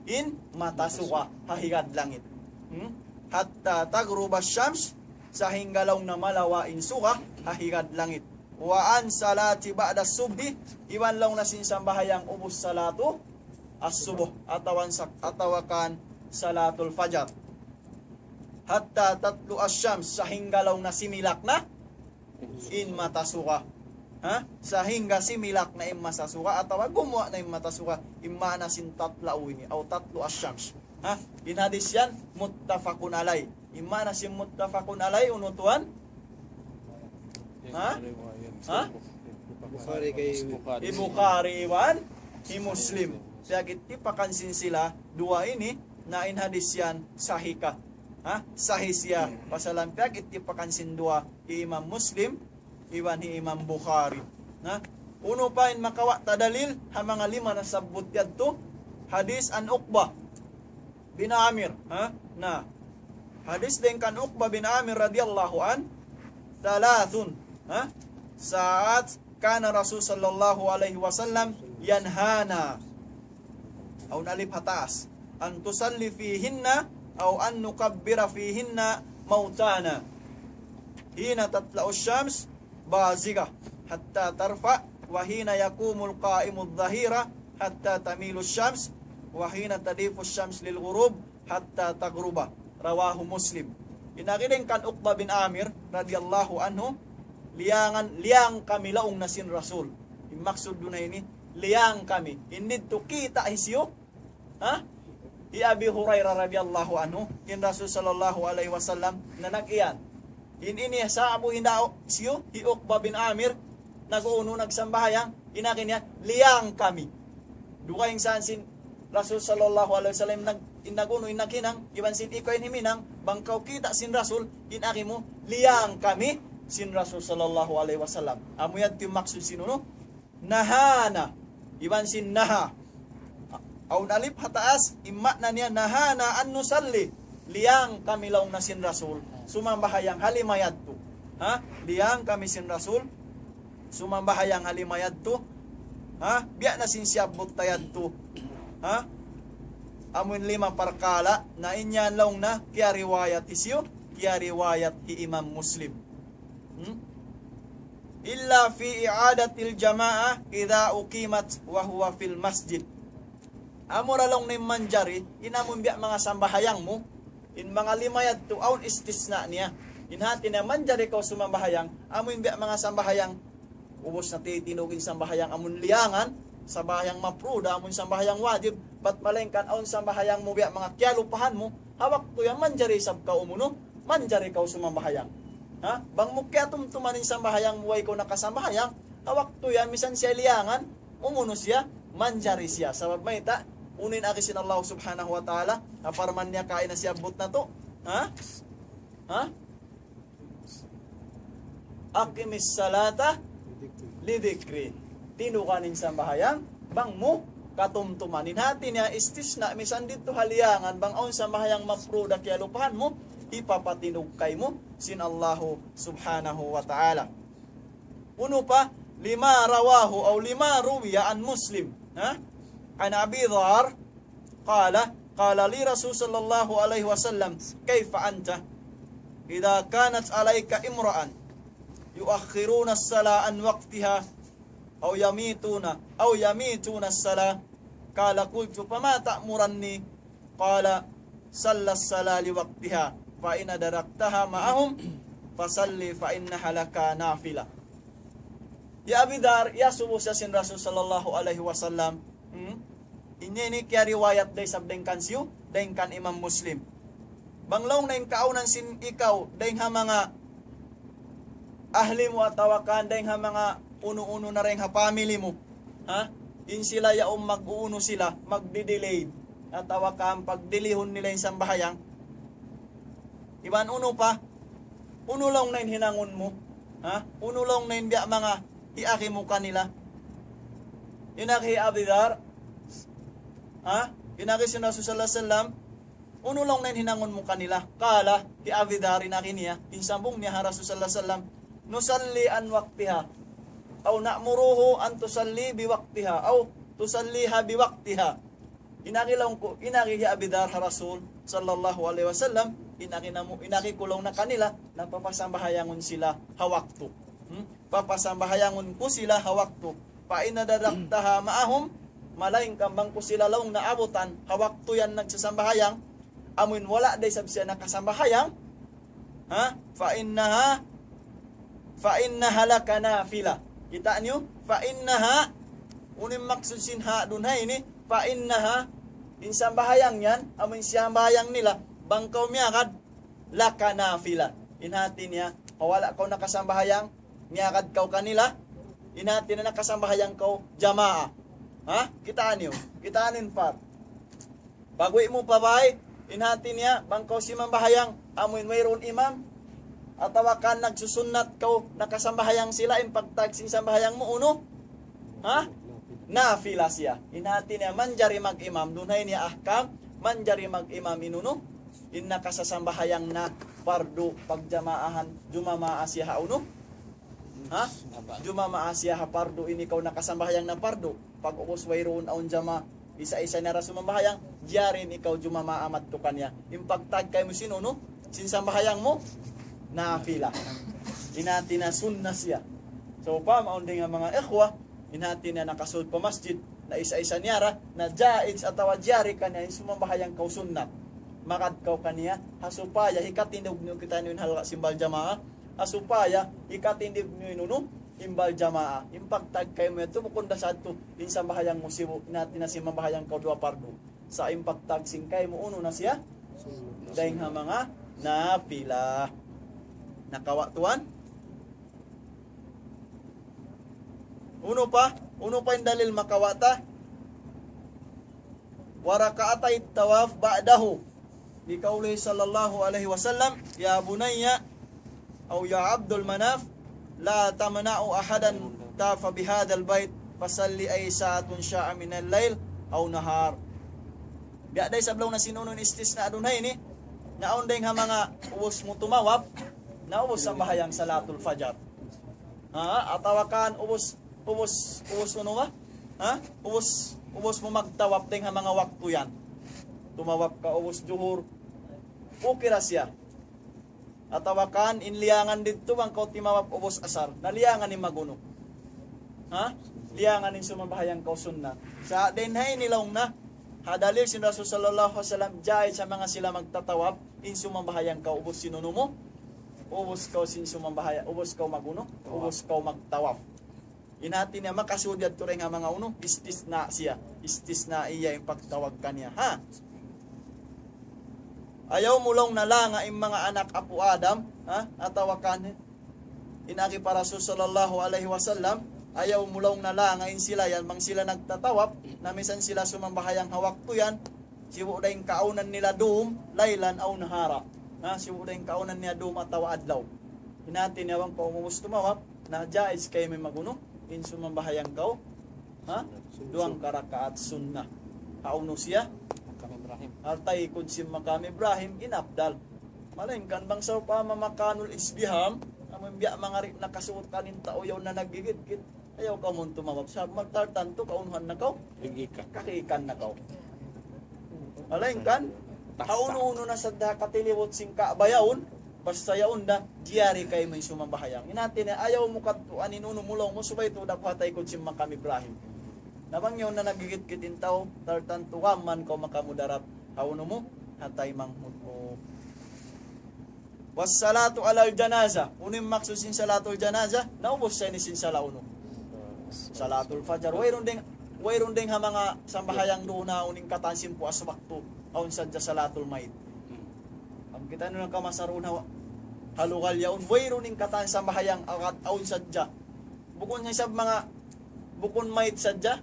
in mata suga ha higad langit. Hmm? حتى تغرب الشمس, sahingga laung na malawa' in suga ha higad langit. وعن صلاة بعد الصبح, iban laung na sin sambahayang ubus salatu as-subuh, atawa sa-, atawa kan salatul fajar. حتى تطلع الشمس, sahingga laung na similak na in mata suga. Ha? Sahingga similak na in mata suga, atawa gumuwa' na in mata suga. In maana sin tatla'u ini, أو تطلع الشمس. Ha? In hadis yan, متفق عليه. In maana sin متفق عليه, unu tuwan? Ha? Ha? Bukhari kay Hi Bukhari iban hi Muslim. Piyagittipakan sin sila duwa ini, na in hadis yan sahih ka. Ha? Sahih siya. Pasalan piyagittipakan sin duwa, hi Imam Muslim iban hi Imam Bukhari. Na, unu pa in makawa' ta dalil ha manga lima nasabbut yadtu? Hadis an Uqbah bin Amir, ha? Na, hadis dayng kan Uqbah bin Amir radiyallahu anhu, ثلاث, ha? ساعات كان رسول صلى الله عليه وسلم ينهانا, awn alif ha taas, أن نصلي فيهن أو أن نقبر فيهن موتانا. حين تطلع الشمس بازغة حتى ترفع، وحين يقوم القائم الظهيرة حتى تميل الشمس، وحين تضيف الشمس للغروب حتى تغرب. رواه مسلم. In agi dayng kan Uqbah bin Amir radiyallahu anhu, liyangan, liyang kami laung na sin Rasul. In maksud duun ha ini, liyang kami. In didtu kita' hisiyu, ha? Hi Abi Hurairah radiyallahu anhu, in Rasul sallallahu alayhi wasallam na nag-iyan. In ini sa'bu hinda siyu, hi Uqbah bin Amir, nag-unu, nagsambahayang, in agi niya, liyang kami. Dugaing saan sin Rasul sallallahu alayhi wasallam, nag-, in nag-unu, in naghinang, iban sin ikaw in himinang, bang kaw kita' sin Rasul, in agi mu, liyang kami sin Rasul sallallahu alayhi wasallam. Amu yadtu in maksud sin unu, nahana. Iban sin naha. Awn alif ha taas, in maana niya nahana an nusalli. Liyang kami laung na sin Rasul. Sumambahayang ha lima yadtu. Ha? Liyang kami sin Rasul. Sumambahayang ha lima yadtu. Ha? Biya' na sin siyabbut ta yadtu. Ha? Amun lima parkala', na in yan laung na, kiyariwayat hisiyu, kiyariwayat hi Imam Muslim. Hmm? إلا في إعادة الجماعة إذا أقيمت وهو في المسجد. Amura laung na in manjari, in amun biya' manga sambahayang mu, in manga lima yadtu, awn istisna niya. In hati niya manjari kaw sumambahayang, amun biya' manga sambahayang, ubus na titindug in sambahayang amun liyangan, sambahayang mapruda, amun sambahayang wajib, bat malayngkan awn sambahayang mu biya' manga kiyalupahan mu, ha waktu yan manjari isab kaw umunu, manjari kaw sumambahayang. Ha? Bang mu kiyatumtuman in sambahayang mu way kaw nakasambahayang, ha waktu yan misan siya liyangan, umunu siya, manjari siya. Sabab mayta', unu in agi sin Allah subhanahu wa ta'ala, ha parman niya kaina siyabbut natu'. Ha? Ha? أقم الصلاة لذكري. Tindugan in sambahayang, bang mu katumtuman. In hati niya istisna, misan didtu ha liyangan, bang awn sambahayang mapruda kiyalupahan mu, hipapatindug kaymu sin Allahu subhanahu wa ta'ala. Unu pa, لما رواه أو لما روي عن مسلم، ها؟ عن أبي ذر قال قال لي رسول صلى الله عليه وسلم: كيف أنت إذا كانت عليك امرأة يؤخرون الصلاة عن وقتها أو يميتون أو يميتون الصلاة؟ قال: قلت: فما تأمرني؟ قال: صل الصلاة لوقتها، فإن أدركتها معهم فصل فإنها لك نافلة. Hi Abi Dhar, iyasubu siya sin Rasul sallallahu alayhi wasallam. Hmm? Ini, ini kiyariwayat da isab dayn kan hisiyu, dayn kan Imam Muslim. Bang laung niya in kaawnan sin ikaw, dayn ha manga ahli mu atawa kan dayn ha manga unu-unu na dayn ha family mu. Ha? In sila yaun mag-uunu sila, magdi-delay. Atawa kan pagdilihun nila in sambahayang. Iban unu pa, unu laung niya in hinangun mu. Ha? Unu laung niya in biya' manga hiagi mu kanila. In agi hi Abi Dhar. Ha? In agi sin Rasul sallallahu alayhi wasallam. Unu laung niya in hinangun mu kanila. Qala, hi Abi Dhar in agi niya, in sambung niya ha Rasul sallallahu alayhi wasallam, نصلي عن وقتها أو نأمره أن تصلي بوقتها أو تصليها بوقتها. In agi laung ku, in agi hi Abi Dhar ha Rasul sallallahu alayhi wasallam, in agi namu', in agi ku laung niya kanila, na papasambahayangun sila ha waktu. Hmm? Papasambahayangun ku sila ha waktu. فإن أدركتها معهم, malaingkan bang ku sila laung naabutan ha waktu yan nagsasambahayang, amuin wala' da isab siya nakasambahayang, ha? فإنها، فإنها لك نافلة. Kita' niyu? فإنها, unu in maksud sin ha duun ha ini, فإنها, in sambahayang yan, amuin sambahayang nila, bang kaw miyagad, لك نافلة. In hati niya, ha wala' kaw nakasambahayang, miyagad kaw kanila, in hati niya nakasambahayang kaw jamaa. Ha? Kitaa niyu? Kitaa niyu in part. Pag-uwi' mu pa bāy, in hati niya, bang kaw simambahayang, amuin wayruun imam, atawa kan nagsusunnat kaw, nakasambahayang sila, in pagtag sin sambahayang mu, unu? Ha? Nafila siya. In hati niya, manjari mag-imam. Duun ha ini ahkam, manjari mag-imam in unu? In nakasasambahayang na pardu pagjamaahan, jumamaa siya ha unu? Ha? Jumamaa siya ha pardu, in ikaw nakasambahayang na pardu. Pag-ubus wayruun awn jamaa, isa-isa na ra sumambahayang, jari in ikaw jumamaa madtu kaniya. In pagtag kaymu sin unu? Sin sambahayang mu? Nafila. In hati niya sunna siya. So, paham awn dayn ha manga ikhwa, in hati niya nakasud pa masjid, na isa-isa niya ra, na jaiz atawa jari kaniya in sumambahayang kaw sunnat. Magad kaw kaniya, ha supaya hikatindug niyu, kitaa niyu in halga' sin bal jamaa, ha supaya hikatindug niyu in unu? In bal jamaa. In pagtag kaymu yadtu, bukun da sadtu, in sambahayang mu sibu', in hati niya simambahayang kaw duwa pardu. Sa' in pagtag sin kaymu unu na siya? Dayn ha manga nafila. Nakawa' tuwan? Unu pa? Unu pa in dalil makawa' ta? وركعتي الطواف بعده، لقوله صلى الله عليه وسلم: يا بني أو يا عبد مناف، لا تمنعوا أحدا طاف بهذا البيت فصلى أي ساعة شاء من الليل أو نهار. Biya' da isab laung niya sin unu in istisna duun ha ini, na awn dayn ha manga ubus mu tumawaf, na ubus sambahayang salatul fajar. Ha? Atawa kan ubus, ubus, ubus unu ba? Ha? Ubus, ubus mu magtawaf dayn ha manga waktu yan. Tumawaf kaw ubus juhur. Okay ra siya. Atawa kan in liyangan didtu bang kaw timawaf ubus asar. Na liyangan in mag-unu? Ha? Liyangan in sumambahayang kaw sunnat. Sa' dayn ha ini laung niya, ha dalil sin Rasul sallallahu alayhi wasallam, jaiz ha manga sila magtatawaf, in sumambahayang kaw ubus sin unu mu? Ubus kaw sin sumambahayang, ubus kaw mag-unu? Ubus kaw magtawaf. In hati niya makasud yadtu dayn ha manga unu, istisna siya. Istisna iya in pagtawag kaniya. Ha? Ayaw mu laung niya langa in manga anak apu' Adam, ha? Atawa kan in agi pa Rasul sallallahu alayhi wasallam, ayaw mu laung niya langa in sila yan, bang sila nagtatawaf, na misan sila sumambahayang ha waktu yan, sibu' da in kaawnan nila dum, laylan aw nahara. Ha, sibu' da in kaawnan niya dum atawa adlaw. In hati niya bang kaw ubus tumawaf, na jaiz kaymu in mag-unu, in sumambahayang kaw, ha? Duwang karakaat sunnat. Hawnu siya? Maqam Ibrahim. Hal taykud sin Maqam Ibrahim, in afdal. Malaingkan bang sawpama Maqamul Izham, amun biya' manga di' nakasuut kan in tau yaun na naggigit-git. Ayaw kaw mun tumawaf. Sa' magtartantu, kaunuhan na kaw. Kakiikan na kaw. Malayngkan, ha unu-unu na sadja katilibut sin Ka'bah yaun, basta yaun da, jari kaymu in sumambahayang. In hati niya, ayaw mu kadtuan in unu mu laung mu, subay tuud aku ha taykud sin Makam Ibrahim. Na bang yaun na nagigit-git in tau, tartantu kaw man kaw makamudarat, ha unu mu, ha taymanghud mu. والصلاة على الجنازة. Unu in maksud sin salatul janazah? Naubus sa ini sin sala unu. Salatul fajar. Wayruun dayng, wayruun dayng ha manga sambahayang duun na unu in katan sin puas waktu. Awn sadja salatul mayit. Bang kitaniyu na kamasaruun ha, ha lugal yaun. Wayruun in katan sambahayang agat awn sadja. Bukun isab manga, bukun mayit sadja.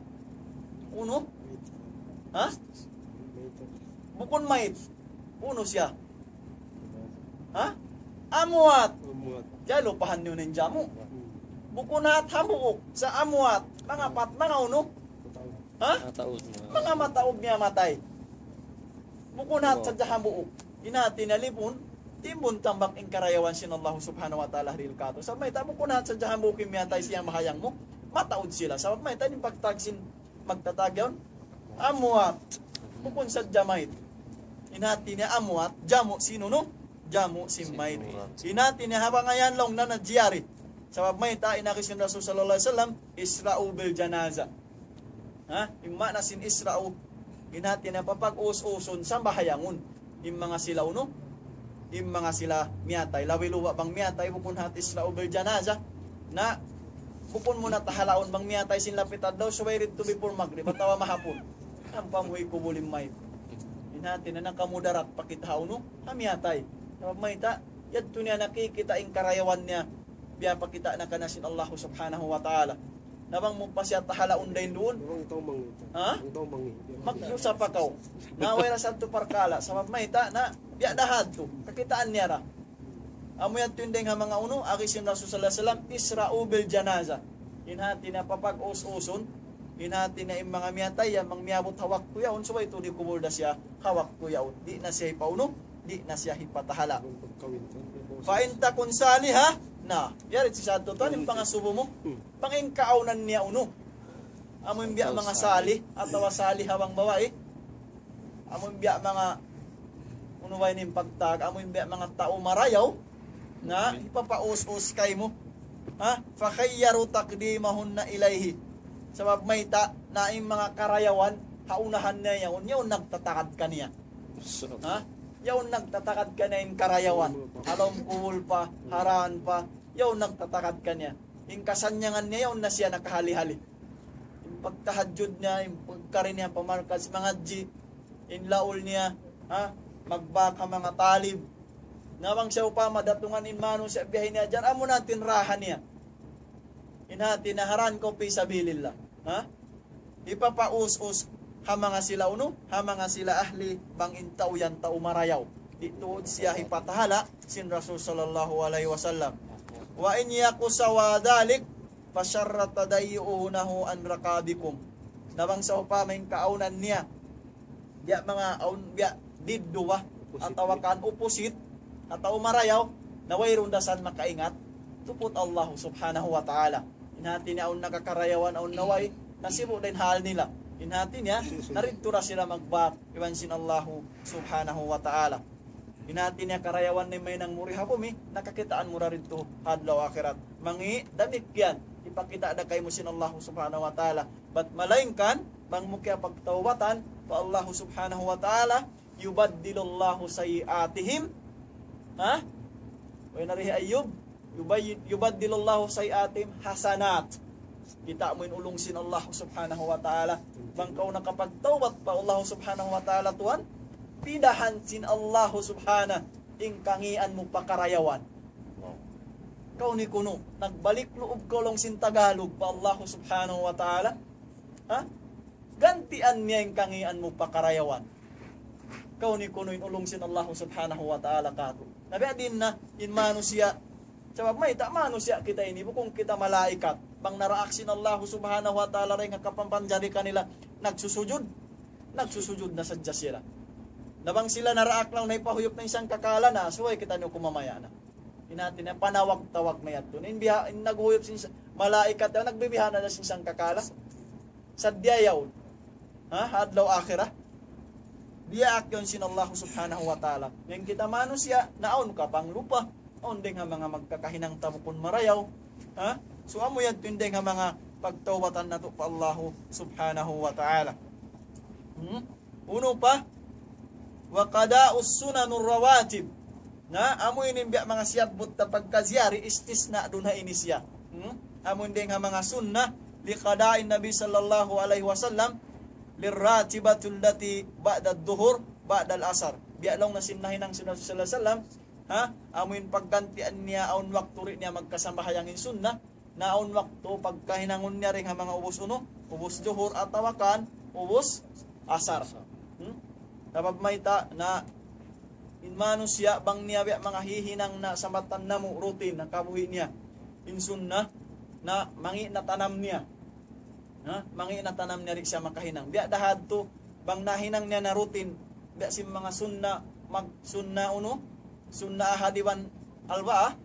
Unu? Ha? Bukun mayit. Unu siya? Ha? Amwat. Amwat. Diya lupahan niyu na in jamu. Bukun hat hambuuk sa amwat. Manga pat, manga unu? Ha? Mataud na. Manga mataud miyatay. Bukun hat sadja hambuuk. In hati niya lipun, timbun tambak in karayawan sin Allah Subhanahu wa Ta'ala dihil kātu'. Sabab mayta' bukun hat sadja hambuuk in miyatay siyambahayang mu, mataud sila. Sabab mayta' in pagtag sin magtatag yaun? Amwat. Bukun sadja mayit. In hati niya amwat, jamu sin unu? Jamu sin mayit. In hati niya ha pangayan laung na na jari. Sabab mayta', in agi sin Rasul sallallahu alayhi wasallam, "Isra'u bil janaza." Ha? In maana sin isra'u, in hati niya papag-us-usun, sambahayangun. In manga sila unu? In manga sila miyatay. Labi luba' bang miyatay, bukun hat isra'u bil janaza. Na, bukun mu na tahalaun bang miyatay sin lapit adlaw, subay didtu before magrib, atawa mahapun. Ampa mu hikubul in mayit. In hati niya nakamudarat pa kita ha unu? Ha miyatay. Sabab mayta', yadtu niya nakikita' in karayawan niya. Biyapakita' na kaniya sin Allah Subhanahu wa Ta'ala. Na bang mu pa siya tahalaun dayn duun? Bang tau mangi'. Ha? Bang tau mangi'. Magdusa pa kaw. Na way ra sadtu parkala'. Sabab mayta' na biya' da hadtu. Kakitaan niya ra. Amu yadtu in dayng ha manga unu, agi sin Rasul sallallahu alayhi wasallam, "Isra'u bil janaza." In hati niya papag-us-usun. In hati niya in manga miyatay yan, bang miyabut ha waktu yaun, subay tuud hikubul da siya ha waktu yaun. Di' na siya hipaunu, di' na siya hipatahala'. Fa in takun saliha, na, yari si sadtu tuwan, in pangasubu mu. Bang in kaawnan niya unu. Amu in biya' manga salih, atawa saliha bang babai. Amu in biya' manga, unu ba ini in pagtag, amu in biya' manga tau marayaw, na hipapaus-us kaymu. Ha? Fa khayyaru taqdimahunna ilayhi. Sabab mayta', na in manga karayawan, ha unahan niya yaun, yaun nagtatagad kaniya. Ha? Yaun nagtatagad kaniya in karayawan. Ha lawm kubul pa, ha dān pa, yaun nagtatagad kaniya. In kasannyangan niya yaun na siya nakahali-hali. In pagtahajjud niya, in pagkari niya pa markaz mangadji', in laul niya, ha? Magbak ha manga talib. Na bang sawpama datungan in manusiya' biya' ini hadja, amu na in tinrahan niya. In hati niya ha dān kaw fi sabilillah. Ha? Hipapaus-us ha manga sila unu, ha manga sila ahli bang in tau yan tau marayaw. Di' tuud siya hipatahala' sin Rasul sallallahu alayhi wasallam. Wa in yaku sawa dhalik, fa sharra tadayyunahu an raqabikum. Na bang sawpama in kaawnan niya, biya' manga awn, biya' diddu ba, atawa kan opposite, atawa marayaw, na wayruun da isab makaingat, tuput Allah Subhanahu wa Ta'ala. In hati niya awn nakakarayawan, awn na way, nasibu' da in hal nila. In hati niya, na didtu da sila magbak, iban sin Allah Subhanahu wa Ta'ala. In hati niya karayawan niya mahinang mu di ha bumi, na kakitaan mu da didtu ha adlaw akhirat. Mangi' damikkiyan, hipakita' da kaymu sin Allah Subhanahu wa Ta'ala. Bat malaingkan, bang mu kiyapagtawbatan pa Allah Subhanahu wa Ta'ala, yubaddilullahu sayyi'atihim. Ha? Way na ri hi Ayyub, yubay-, yubaddilullahu sayyi'atihim hasanat. Kita' mu in ulung sin Allah Subhanahu wa Ta'ala. Bang kaw nakapagtawbat pa Allah Subhanahu wa Ta'ala, tuwan, pidahan sin Allah Subhanahu in kangīan mu pa karayawan. Kaw ini kunu', nagbalik loob kaw laung sin Tagalog pa Allah Subhanahu wa Ta'ala. Ha? Gantian niya in kangīan mu pa karayawan. Kaw ini kunu' in ulung sin Allah Subhanahu wa Ta'ala kātu'. Na biya' diin na in manusiya'. Sabab mayta', manusiya' kita ini, bukun kita malaikat. Bang naraak sin Allah Subhanahu wa Ta'ala dayn ha kapapanjari kanila, nagsusujud. Nagsusujud na sadja sila. Na bang sila naraak laung na hipahuyup na in sangkakala na, subay kitaniyu kumamaya' na. In hati niya, panawag-tawag na yadtu. In biya', in naghuyup sin sa-, malaikat yan, nagbibihana na sin sangkakala. Sadja yaun. Ha? Ha adlaw akhirat. Diyaak yaun sin Allah subhanahu wa ta'ala. Yan kita manusiya', na awn kapanglupa. Awn dayng ha manga magkakahinang ta bukun marayaw. Ha? So, amu yan tuud in dayng ha manga pagtawbatan natu' pa Allah subhanahu wa ta'ala. Hmm? Unu pa? وقضاء السنن الرواتب. Na, amu ini in biya' manga siyabbut ta pagka ziyari istisna duun ha ini siya. Hmm? Amu in dayng ha manga sunnah لقضاء النبي صلى الله عليه وسلم للراتبة التي بعد الظهر بعد العصر. Biya' laung na sin nahinang sin Rasul sallallahu alayhi wasallam, ha? Amu in paggantian niya awn waktu di' niya magkasambahayang in sunnah, na awn waktu pagkahinangun niya dayng ha manga ubus unu, ubus juhur atawa kan ubus asar. Hmm? Sabab mayta' na in manusiya' bang niya biya' manga hihinang na samatan namu' rutin na kabuhi' niya. In sunnah na mangi' na tanam niya. Ha? Mangi' na tanam niya di' siya makahinang. Biya' da hadtu, bang nahinang niya na rutin, biya' sin manga sunnah, mag-, sunnah unu, sunnah ahad iban arbaa.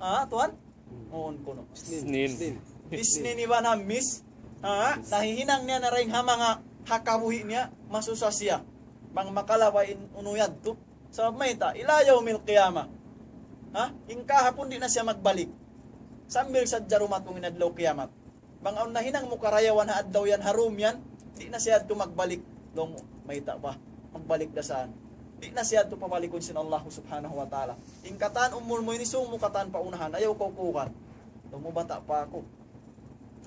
Ha, tuwan? Muun kunu'. Isnin. Isnin. Isnin iban Hamis. Ha? Nahihinang niya na dayng ha manga ha kabuhi' niya, masusa siya. Bang makalawa in unu yadtu. Sabab mayta', إلى يوم القيامة. Ha? In kahapun di' na siya magbalik. Sambil sadja dumatung in adlaw kiyamat. Bang awn nahinang mu karayawan ha adlaw yan, ha dum yan, di' na siya yadtu magbalik. Laung mu, mayta' ba? Magbalik da saan? Di' na siya yadtu pabalikun sin Allah subhanahu wa ta'ala. In katan umul mu ini, sung mu katan pa unahan, ayaw kaw kukugan. Laung mu, bata' pa aku.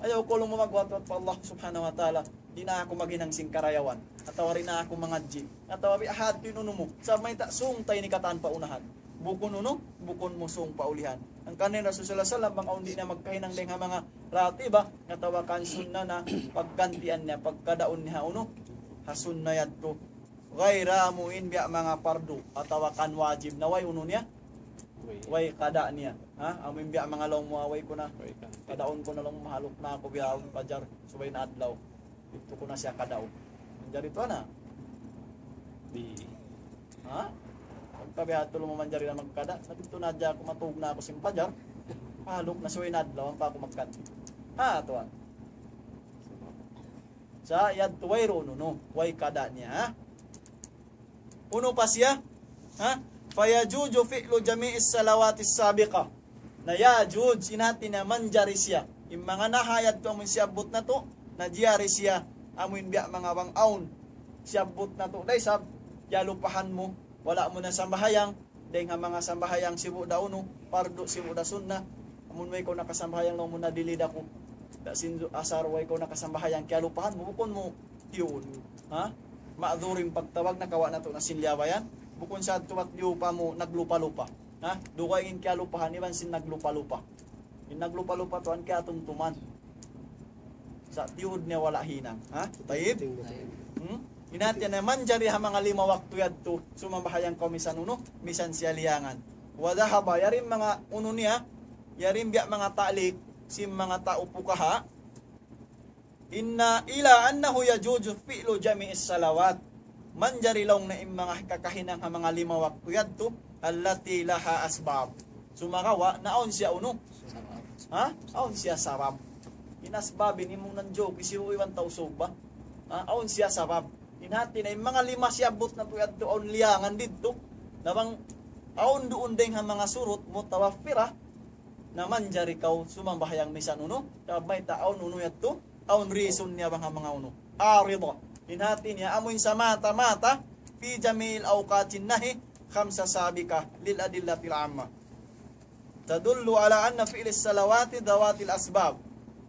Ayaw kaw laung mu magwatwat pa Allah subhanahu wa ta'ala. Di' na aku maghinang sin karayawan. Atawa di' na aku mangadji'. Atawa biya' hadtu in unu mu. Sabab mayta', sung ta ini katan pa unahan. Bukun unu, bukun mu sung pa ulihan. Hangkan in Rasul sallallahu alayhi wasallam, bang awn di' na magkahinang dayng ha manga ratiba, atawa kan sunnah na paggantian niya, pagkadaun niya ha unu, ha sunnah yadtu. Ghayra amu in biya' manga pardu, atawa kan wajib na way unu niya, way kada niya. Ha? Amu in biya' manga laung mu, way ku na, kadaun ku na laung, mahaluk na aku biya' awn pajar, subay na adlaw. Didtu ku na siya kadaun. Manjari tuwan na. Di'. Ha? Pagka biya' hatu laung mu manjari na magkada, na didtu na hadja aku, matug na aku sin pajar. Mahaluk na subay na adlaw, ampa aku magkada. Ha, tuwan. Sa' yadtu wayruun unu, way kada niya, ha? Unu pa siya? Ha? فيجوز فعل جميع الصلوات السابقة. Na yajuzu, in hati niya manjari siya. In manga naha yadtu amun siyabbut natu', na jari siya, amun biya' manga bang awn siyabbut natu', da isab, kiyalupahan mu, wala' mu na sambahayang, dayng ha manga sambahayang sibu' da unu, pardu sibu' da sunnah. Amun way kaw nakasambahayang laung mu na dili da ku. Da sin asar way kaw nakasambahayang, kiyalupahan mu, bukun mu tiyuun. Ha? Ma'dhur in pagtawag na, kawa' natu' na sin liyabayan. Bukun sa tuwat liyupa mu, naglupa-lupa. Ha? Dugaing in kiyalupahan, iban sin naglupa-lupa. In naglupa-lupa tuwan kiyatumtuman. Sa' tiyuud niya wala' hinang. Ha? Tayyib? Hmm? In hati niya manjari ha manga lima waktu yadtu, sumambahayang kaw misan unu, misan siya liyangan. Wa dhahaba, yari in manga unu niya, yari in biya' manga ta'liq, sin manga tau pukaha, inna ila annahu yajuzu fi'lu jami'is salawat. Manjari laung niya in manga kakahinang ha manga lima waktu yadtu, allati laha asbab. Sumagawa' na awn siya unu? Ha? Awn siya sabab. In asbab ini mung nanjog, isiru iban Tausug ba? Ha? Awn siya sabab. In hati niya, in manga lima siyabbut natu' yadtu awn liyangan didtu. Na bang awn duun dayng ha manga surut mutawaffira, na manjari kaw sumambahayang misan unu, sabab mayta' awn unu yadtu, awn reason niya bang ha manga unu. Arida. In hati niya, amu in samata-mata, في جميع أوقات النهي خمسة سابقة للأدلة العامة تدل على أن فعل الصلوات ذوات الأسباب.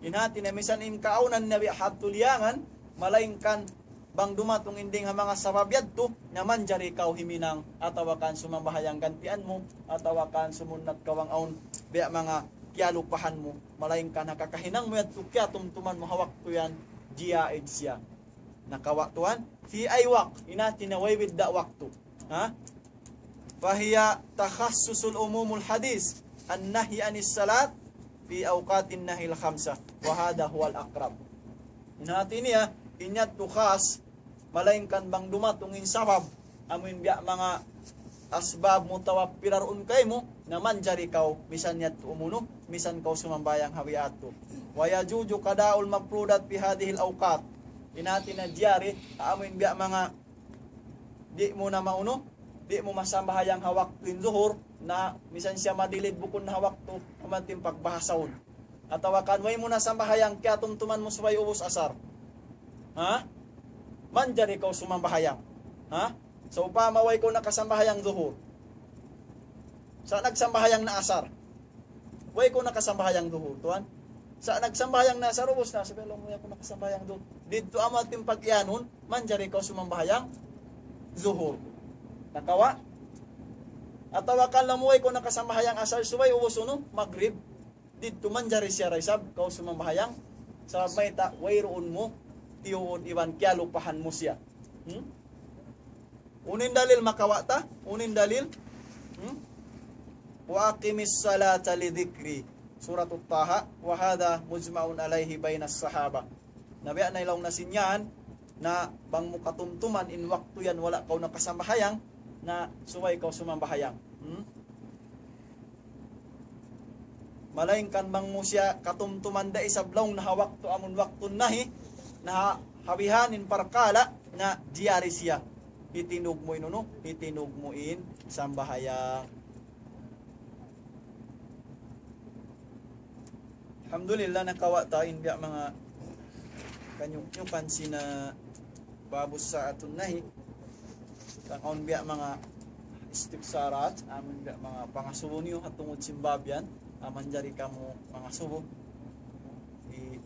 In hati niya, misan in kaawnan niya biya' hadtu liyangan, malaingkan bang dumatung in dayng ha manga sabab yadtu, na manjari kaw himinang, atawa kan sumambahayang gantian mu, atawa kan sumunnat kaw bang awn biya' manga kiyalupahan mu, malaingkan ha kakahinang mu yadtu, kiyatumtuman mu ha waktu yan, jaiz siya. Na kawa' tuwan, في أي وقت, in hati niya way bidda' waktu. Ha? فهي تخصص العموم الحديث النهي عن الصلاة في أوقات النهي الخمسة، وهذا هو الأقرب. In hati niya, in yadtu khas, malaingkan bang dumatung in sabab, amu in biya' manga asbab mutawappira duun kaymu, na manjari kaw, misan yadtu umunu, misan kaw sumambahayang ha way yadtu. ويجوز قضاء المفروضات في هذه الأوقات. In hati niya jari, amu in biya' manga, di' mu na maunu, di' mu masambahayang ha waktu in zuhur, na misan siya madilid bukun na ha waktu, amu in pagbahasahun. Atawa kan way mu na sambahayang, kiyatumtuman mu subay ubus asar. Ha? Manjari kaw sumambahayang. Ha? Sawpama way kaw nakasambahayang zuhur. Sa' nagsambahayang na asar. Way kaw nakasambahayang zuhur, tuwan. Sa' nagsambahayang na asar, ubus na, sabi, "Alam mu, way aku nakasambahayang zuhur." Didtu amu in pag-iyanun, manjari kaw sumambahayang zuhur. Nakawa'? Atawa kan laung mu way kaw nakasambahayang asar, subay ubus unu, magrib. Didtu manjari siya da isab, kaw sumambahayang. Sabab mayta', wayruun mu tiyuun iban kiyalupahan mu siya. Hmm? Unu in dalil makawa' ta? Unu in dalil? Hmm? وأقم الصلاة لذكري. Surat Taha, وهذا مجمع عليه بين الصحابة. Na biya' na laung na sin yan, na bang mu katumtuman in waktu yan wala' kaw nakasambahayang, na subay kaw sumambahayang. Hmm? Malayngkan bang mu siya katumtuman da isab laung na ha waktu amun waktu nahi, na ha, ha bihan in parkala', na jari siya. Hitinug mu in unu, hitinug mu in sambahayang. Alhamdulillah, nakawa' ta in biya' manga kanyuk-nyukan sin, ah, باب الصلاة للنائم. Kang awn biya' manga istifsarat, amun biya' manga pangasubu niyu ha tungud sin bab yan, ah, manjari kamu mangasubu. Di-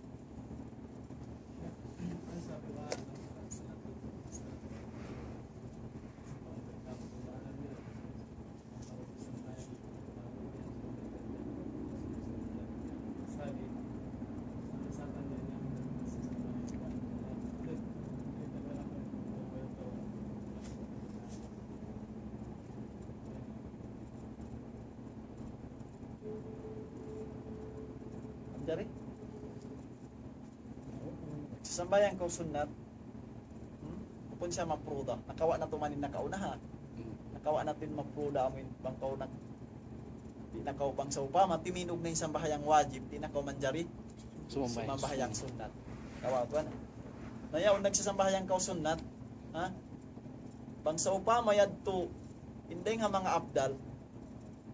Manjari? Sasambahayang kaw sunnat. Hmm? Bukun siya mapruda. Nakawa' natu' man in nakauna ha. Hmm. Nakawa' natu' in mapruda amu in bang kaw nag-, di' na kaw bang sawpama, timinug na in sambahayang wajib, di' na kaw manjari sumambahayang sunnat. Nakawa' tuwan. Na yaun nagsasambahayang kaw sunnat. Ha? Bang sawpama yadtu, in dayng ha manga afdal.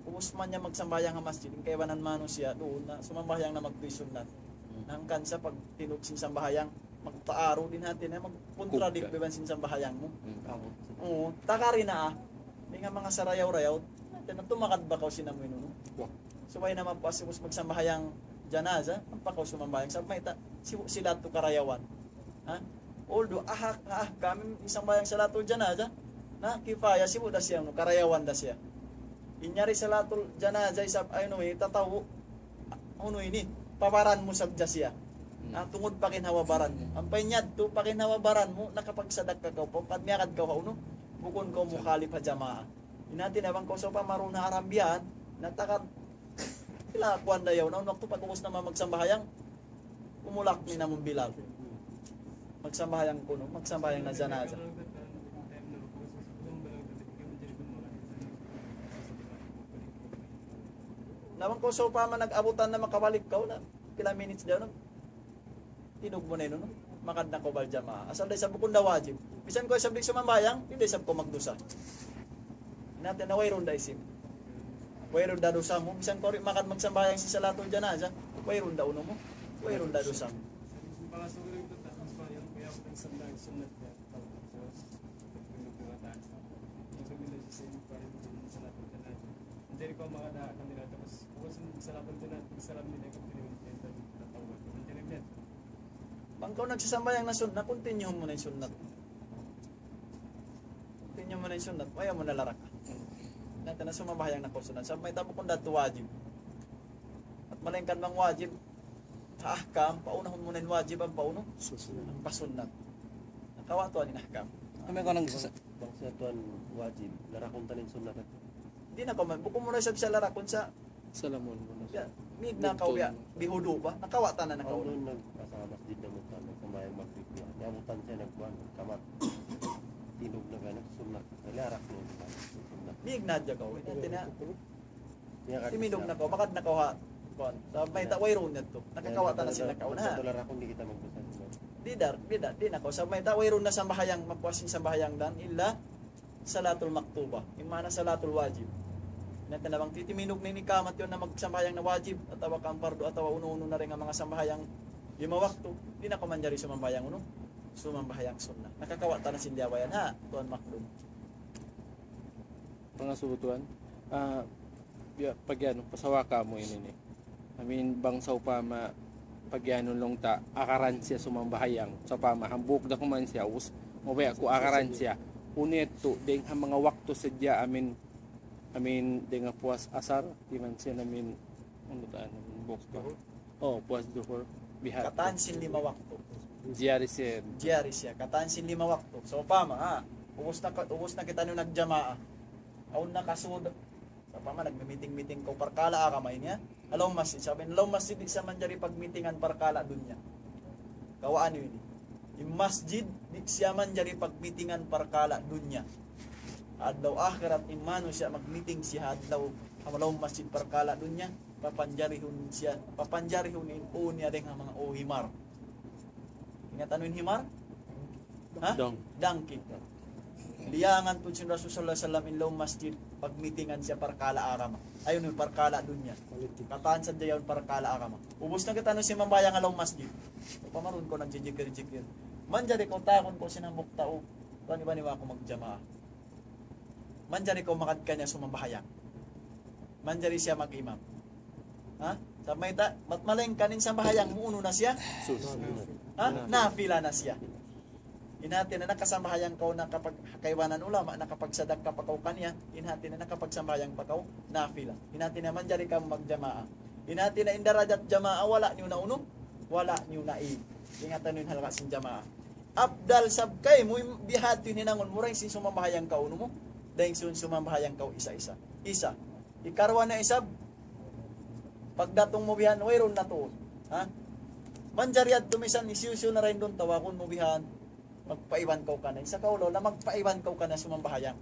Ubus man niya magsambahayang ha masjid, in kaibanan manusiya' duun na sumambahayang na magtuy sunnat. Hmm. Na hangkan sa pagtinug sin sambahayang, magtaarud in hati niya, magkontradict iban sin sambahayang mu. Hmm. Oo, takari na ah. Di' nga manga sarayaw-rayaw, na tumakad ba kaw sin amu in unu? Wah. Subay na mapuas, ubus magsambahayang janaza, ampa kaw sumambahayang. Sabab mayta', si-, sila tu karayawan. Ha? Although, aha, aha, kami isambahayang salatul janaza, na kifaya, sibu' da siya, unu, karayawan da siya. In yari salatul janaza, isab, ay, unu, eh, tatawu, unu ini, pa baran mu sadja siya. Hmm. Na, tungud pa ginhawa-baran mu. Ampa in yadtu, pa ginhawa-baran mu, nakapagsadakka kaw pa, pag miyagad kaw ha, unu, bukun kaw mukhalif ha jamaa. In hati niya bang kaw sawpama duun ha arambihan, na takad, ila kuwan da yaun, na waktu pag-ubus na magsambahayang, umulak in amun Bilal. Magsambahayang kunu', magsambahayang na janaza. Na bang kaw sawpama nag-abutan na makabalik kaw na, pila minutes daw na. Tinug mu na yun, no? Magad na kaw bal jamaa. Asal da isab bukun da wajib. Misan kaw isab di' sumambahayang, di' da isab kaw magdusa. In hati niya wayruun da isab. Wayruun da dusa mu. Misan kaw di' magad magsambahayang sin salatul janaza, wayruun da unu mu. Wayruun da dusa mu. Bang kaw nagsasambahayang na sunnat, continue mu na in sunnat. Continue mu na in sunnat, ayaw mu na laraka. Na, na sumambahayang na kaw sunnat. Sabab mayta', bukun da tu wajib. At malayngkan bang wajib, ha ahkam, paunahun mu na in wajib, ampa unu? Sunnat. Ampa sunnat. Nakawa' tuwan in ahkam. Kami ko nang sa- Bang sa tuwan wajib, larakun ta na in sunnat. Di' na kaw man, bukun mu na isab siya larakun sa Salamun mu na. Ya, mid na kaw ya, bihudu' ba? Nakawa' ta na, nakawa' na. Awn duun nag-, asa masjid na mutan, nagsambayang magrib niya. Niyabutan siya, nagkuhan, nagkamat. Timindug na kaw, sunnat. Wala' arak na sunnat. Di' na hadja kaw. Ina, tina. Timindug na kaw, magad na kaw ha. Kuwan. Sa' mayta' wayruun na tuud. Nakakawa' ta na sin nakauna. Di' da, di' da, di' na kaw. Sa' mayta' wayruun na sambahayang, mapuas in sambahayang dan, illa salatul maktuba. In maana salatul wajib. Na tina bang timindug na in ikamat yan na magsambahayang na wajib, atawa kan pardu, atawa unu-unu na dayn ha manga sambahayang lima waktu, di' na kaw manjari sumambahayang unu, sumambahayang sunnat. Nakakawa' ta na sin liyabayan ha, tuwan maklum. Pangasubu tuwan, ah, biya', pag-anu, pasawaka mu ini ni. I mean, bang sawpama, pag-anu laung ta, akaran siya sumambahayang. Sawpama, hambuuk da kuman siya, us, mabaya' ku akaran siya. Unu yadtu, dayn ha manga waktu sadja, I mean, I mean, dayn ha puas asar, di' man siya, I mean, unu ta, unu, hambuuk ta. Oh, puas duhur. Biha'. Katan sin lima waktu. Jari siya. Jari siya. Katan sin lima waktu. Sawpama, ha? Ubus na ka-, ubus na kitaniyu nagjamaa. Awn nakasud. Sawpama, nagmi-meeting-meeting kaw parkala' agama ini, ha? Ha lawm masjid. Sabab in lawm masjid, di' siya manjari pagmitingan parkala' dunya. Kawaa niyu ini. In masjid, di' siya manjari pagmitingan parkala' dunya. Adlaw akhirat, in manusiya' magmiting siya adlaw, ha lawm masjid parkala' dunya. Papanjarihun siya, papanjarihun in ū niya dayn ha manga ū himar. Ingat anu in himar? Ha? Dong. Donkey. Liyangan tuud sin Rasul sallallahu alayhi wasallam in lawm masjid, pagmitingan siya parkala' agama. Ayaw na in parkala' dunya. Katan sadja yaun parkala' agama. Ubus na kitaniyu simambahayang ha lawm masjid. Pamarun kaw nagjijikir-jikir. Manjari kaw tawagun kaw sin hambuuk tau. Bani-bani wa aku magjamaa. Manjari kaw magad kaniya sumambahayang. Manjari siya mag-imam. Ha? Sa' mayta', mat-, malayngkan in sambahayang mu unu na siya? Sunnat. Ha? Nafila na siya. In hati niya nakasambahayang kaw na kapag-, kaibanan ulama, nakapagsadakka pa kaw kaniya, in hati niya nakapagsambahayang pa kaw, nafila. In hati niya manjari kamu magjamaa. In hati niya in darajat jamaa, wala' niyu na unu? Wala' niyu na i-, ingatan niyu in halga' sin jamaa. Afdal isab kaymu, in bihadtu in hinangun mu, dayn sin sumambahayang kaw unu mu, dayn sin sumambahayang kaw isa-isa. Isa. Ikaruwa na isab, pagdatung mu bihan, wayruun na tuud. Ha? Manjari yadtu misan hisiyu-siyu na dayn duun, tawagun mu bihan, magpaiban kaw kaniya. In sa kaw laung na magpaiban kaw kaniya sumambahayang.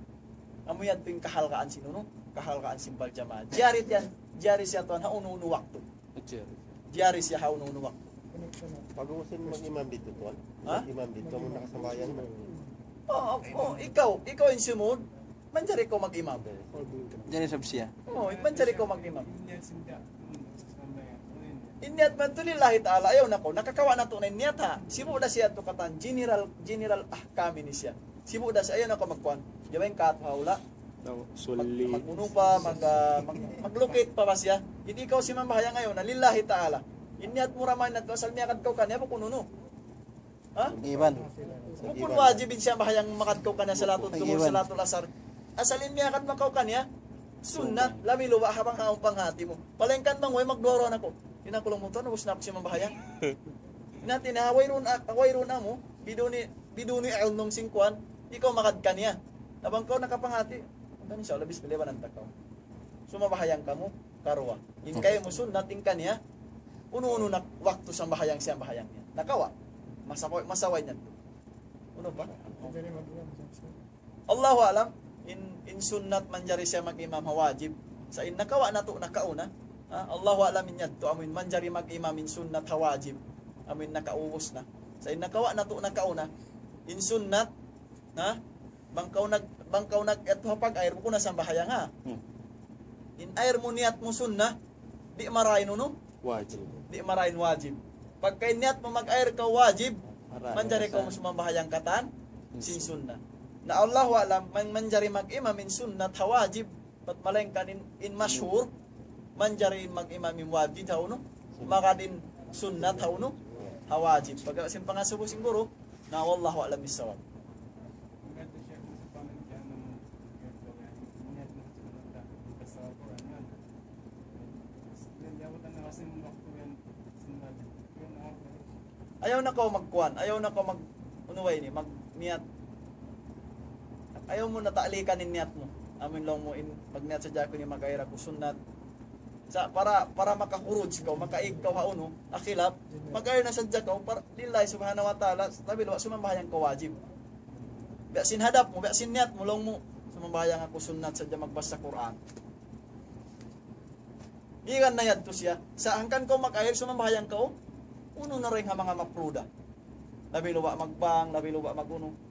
Amu yadtu in kahalgaan sin unu, kahalgaan sin pagjamaa. Jari yan, jari siya tuwan ha unu-unu waktu. Jari. Jari siya ha unu-unu waktu. Pag-usin mag-imam didtu, tuwan. Ha? Mag-imam didtu, amu nakasambahayang na. Oh, oh, ikaw, ikaw in sumud, manjari kaw mag-imam. Jari isab siya. Oh, manjari kaw mag-imam. In niyat man tu lillahi ta'ala, ayaw na kaw. Nakakawa' natu' na in niyat ha. Sibu' da siya tu katan, general, general ahkam ini siya. Sibu' da siya, ayaw na kaw magkuan. Di' ba in kaat ha hula'? Mag-, mag-unu pa, mag-, ah, mag-, maglukit pa ba siya? Di' kaw simambahayang ayaw na, lillahi ta'ala. In niyat mu ra man natu', asal miyagad kaw kaniya, bukun unu. Ha? Iban. Bukun wajib in sambahayang magad kaw kaniya salatul duhur, salatul asar. Asal in miyagad kaw kaniya, sunnat, labi luba' ha bang ha awn panghati mu. Palayngkan bang way magduwa-ruwa na kaw. Di' na kaw laung mu tuwan, ubus na aku simambahayang. In hati niya, wayruun, wayruun amu, biduni, biduni ilm sin kuan, di' kaw magad kaniya. Na bang kaw nakapanghati, insya Allah, bismillah, ibanan ta kaw. Sumambahayang kamu, karuwa. In kaymu sunnat, in kaniya, unu-unu na waktu sambahayang, sambahayang niya. Nakawa'. Masaway, masaway niya. Unu pa? Allahu a'lam, in, in sunnat manjari siya mag-imam ha wajib. Sa' in nakawa' natu' nakauna. Ha? Allahu a'lam in yadtu, amu in manjari mag-imam in sunnat ha wajib. Amu in nakaubus na. Sa' in nakawa' natu' nakauna, in sunnat, ha? Bang kaw nag-, bang kaw nag-, yadtu ha pag-air, bukun na sambahayang, ha? Hmm. In air mu niyat mu sunnat, di' marayaw unu? Wajib. Di' marayaw wajib. Pagka in niyat mu mag-air kaw wajib, manjari kaw sumambahayang katan sin sunnat. Na Allahu a'lam, man-, manjari mag-imam in sunnat ha wajib, bat malayngkan in, in mashhur, manjari mag-imam in wajib ha unu, magad in sunnat ha unu, ha wajib. Pagka sin pangasubu sin guru, na wallahu a'lam bissawab. Ayaw na kaw magkuan, ayaw na kaw mag-, unu ba ini, mag-niyat. Ayaw mu na ta'likan in niyat mu. Amu in laung mu in, magniyat sadja aku ini mag-air aku sunnat. Sa' para, para makahuruj kaw, makaig kaw ha unu, ha khilaf, mag-air na sadja kaw, para, lillahi subhanahu wa ta'ala, labi luba' sumambahayang kaw wajib. Biya' sin hadap mu, biya' sin niyat mu, laung mu, sumambahayang aku sunnat sadja magbasa Qur'an. Iyan na yadtu siya. Sa' hangkan kaw mag-ayil, sumambahayang kaw, unu na rin ha manga mapruda. Labi luba magbang, labi luba magunu.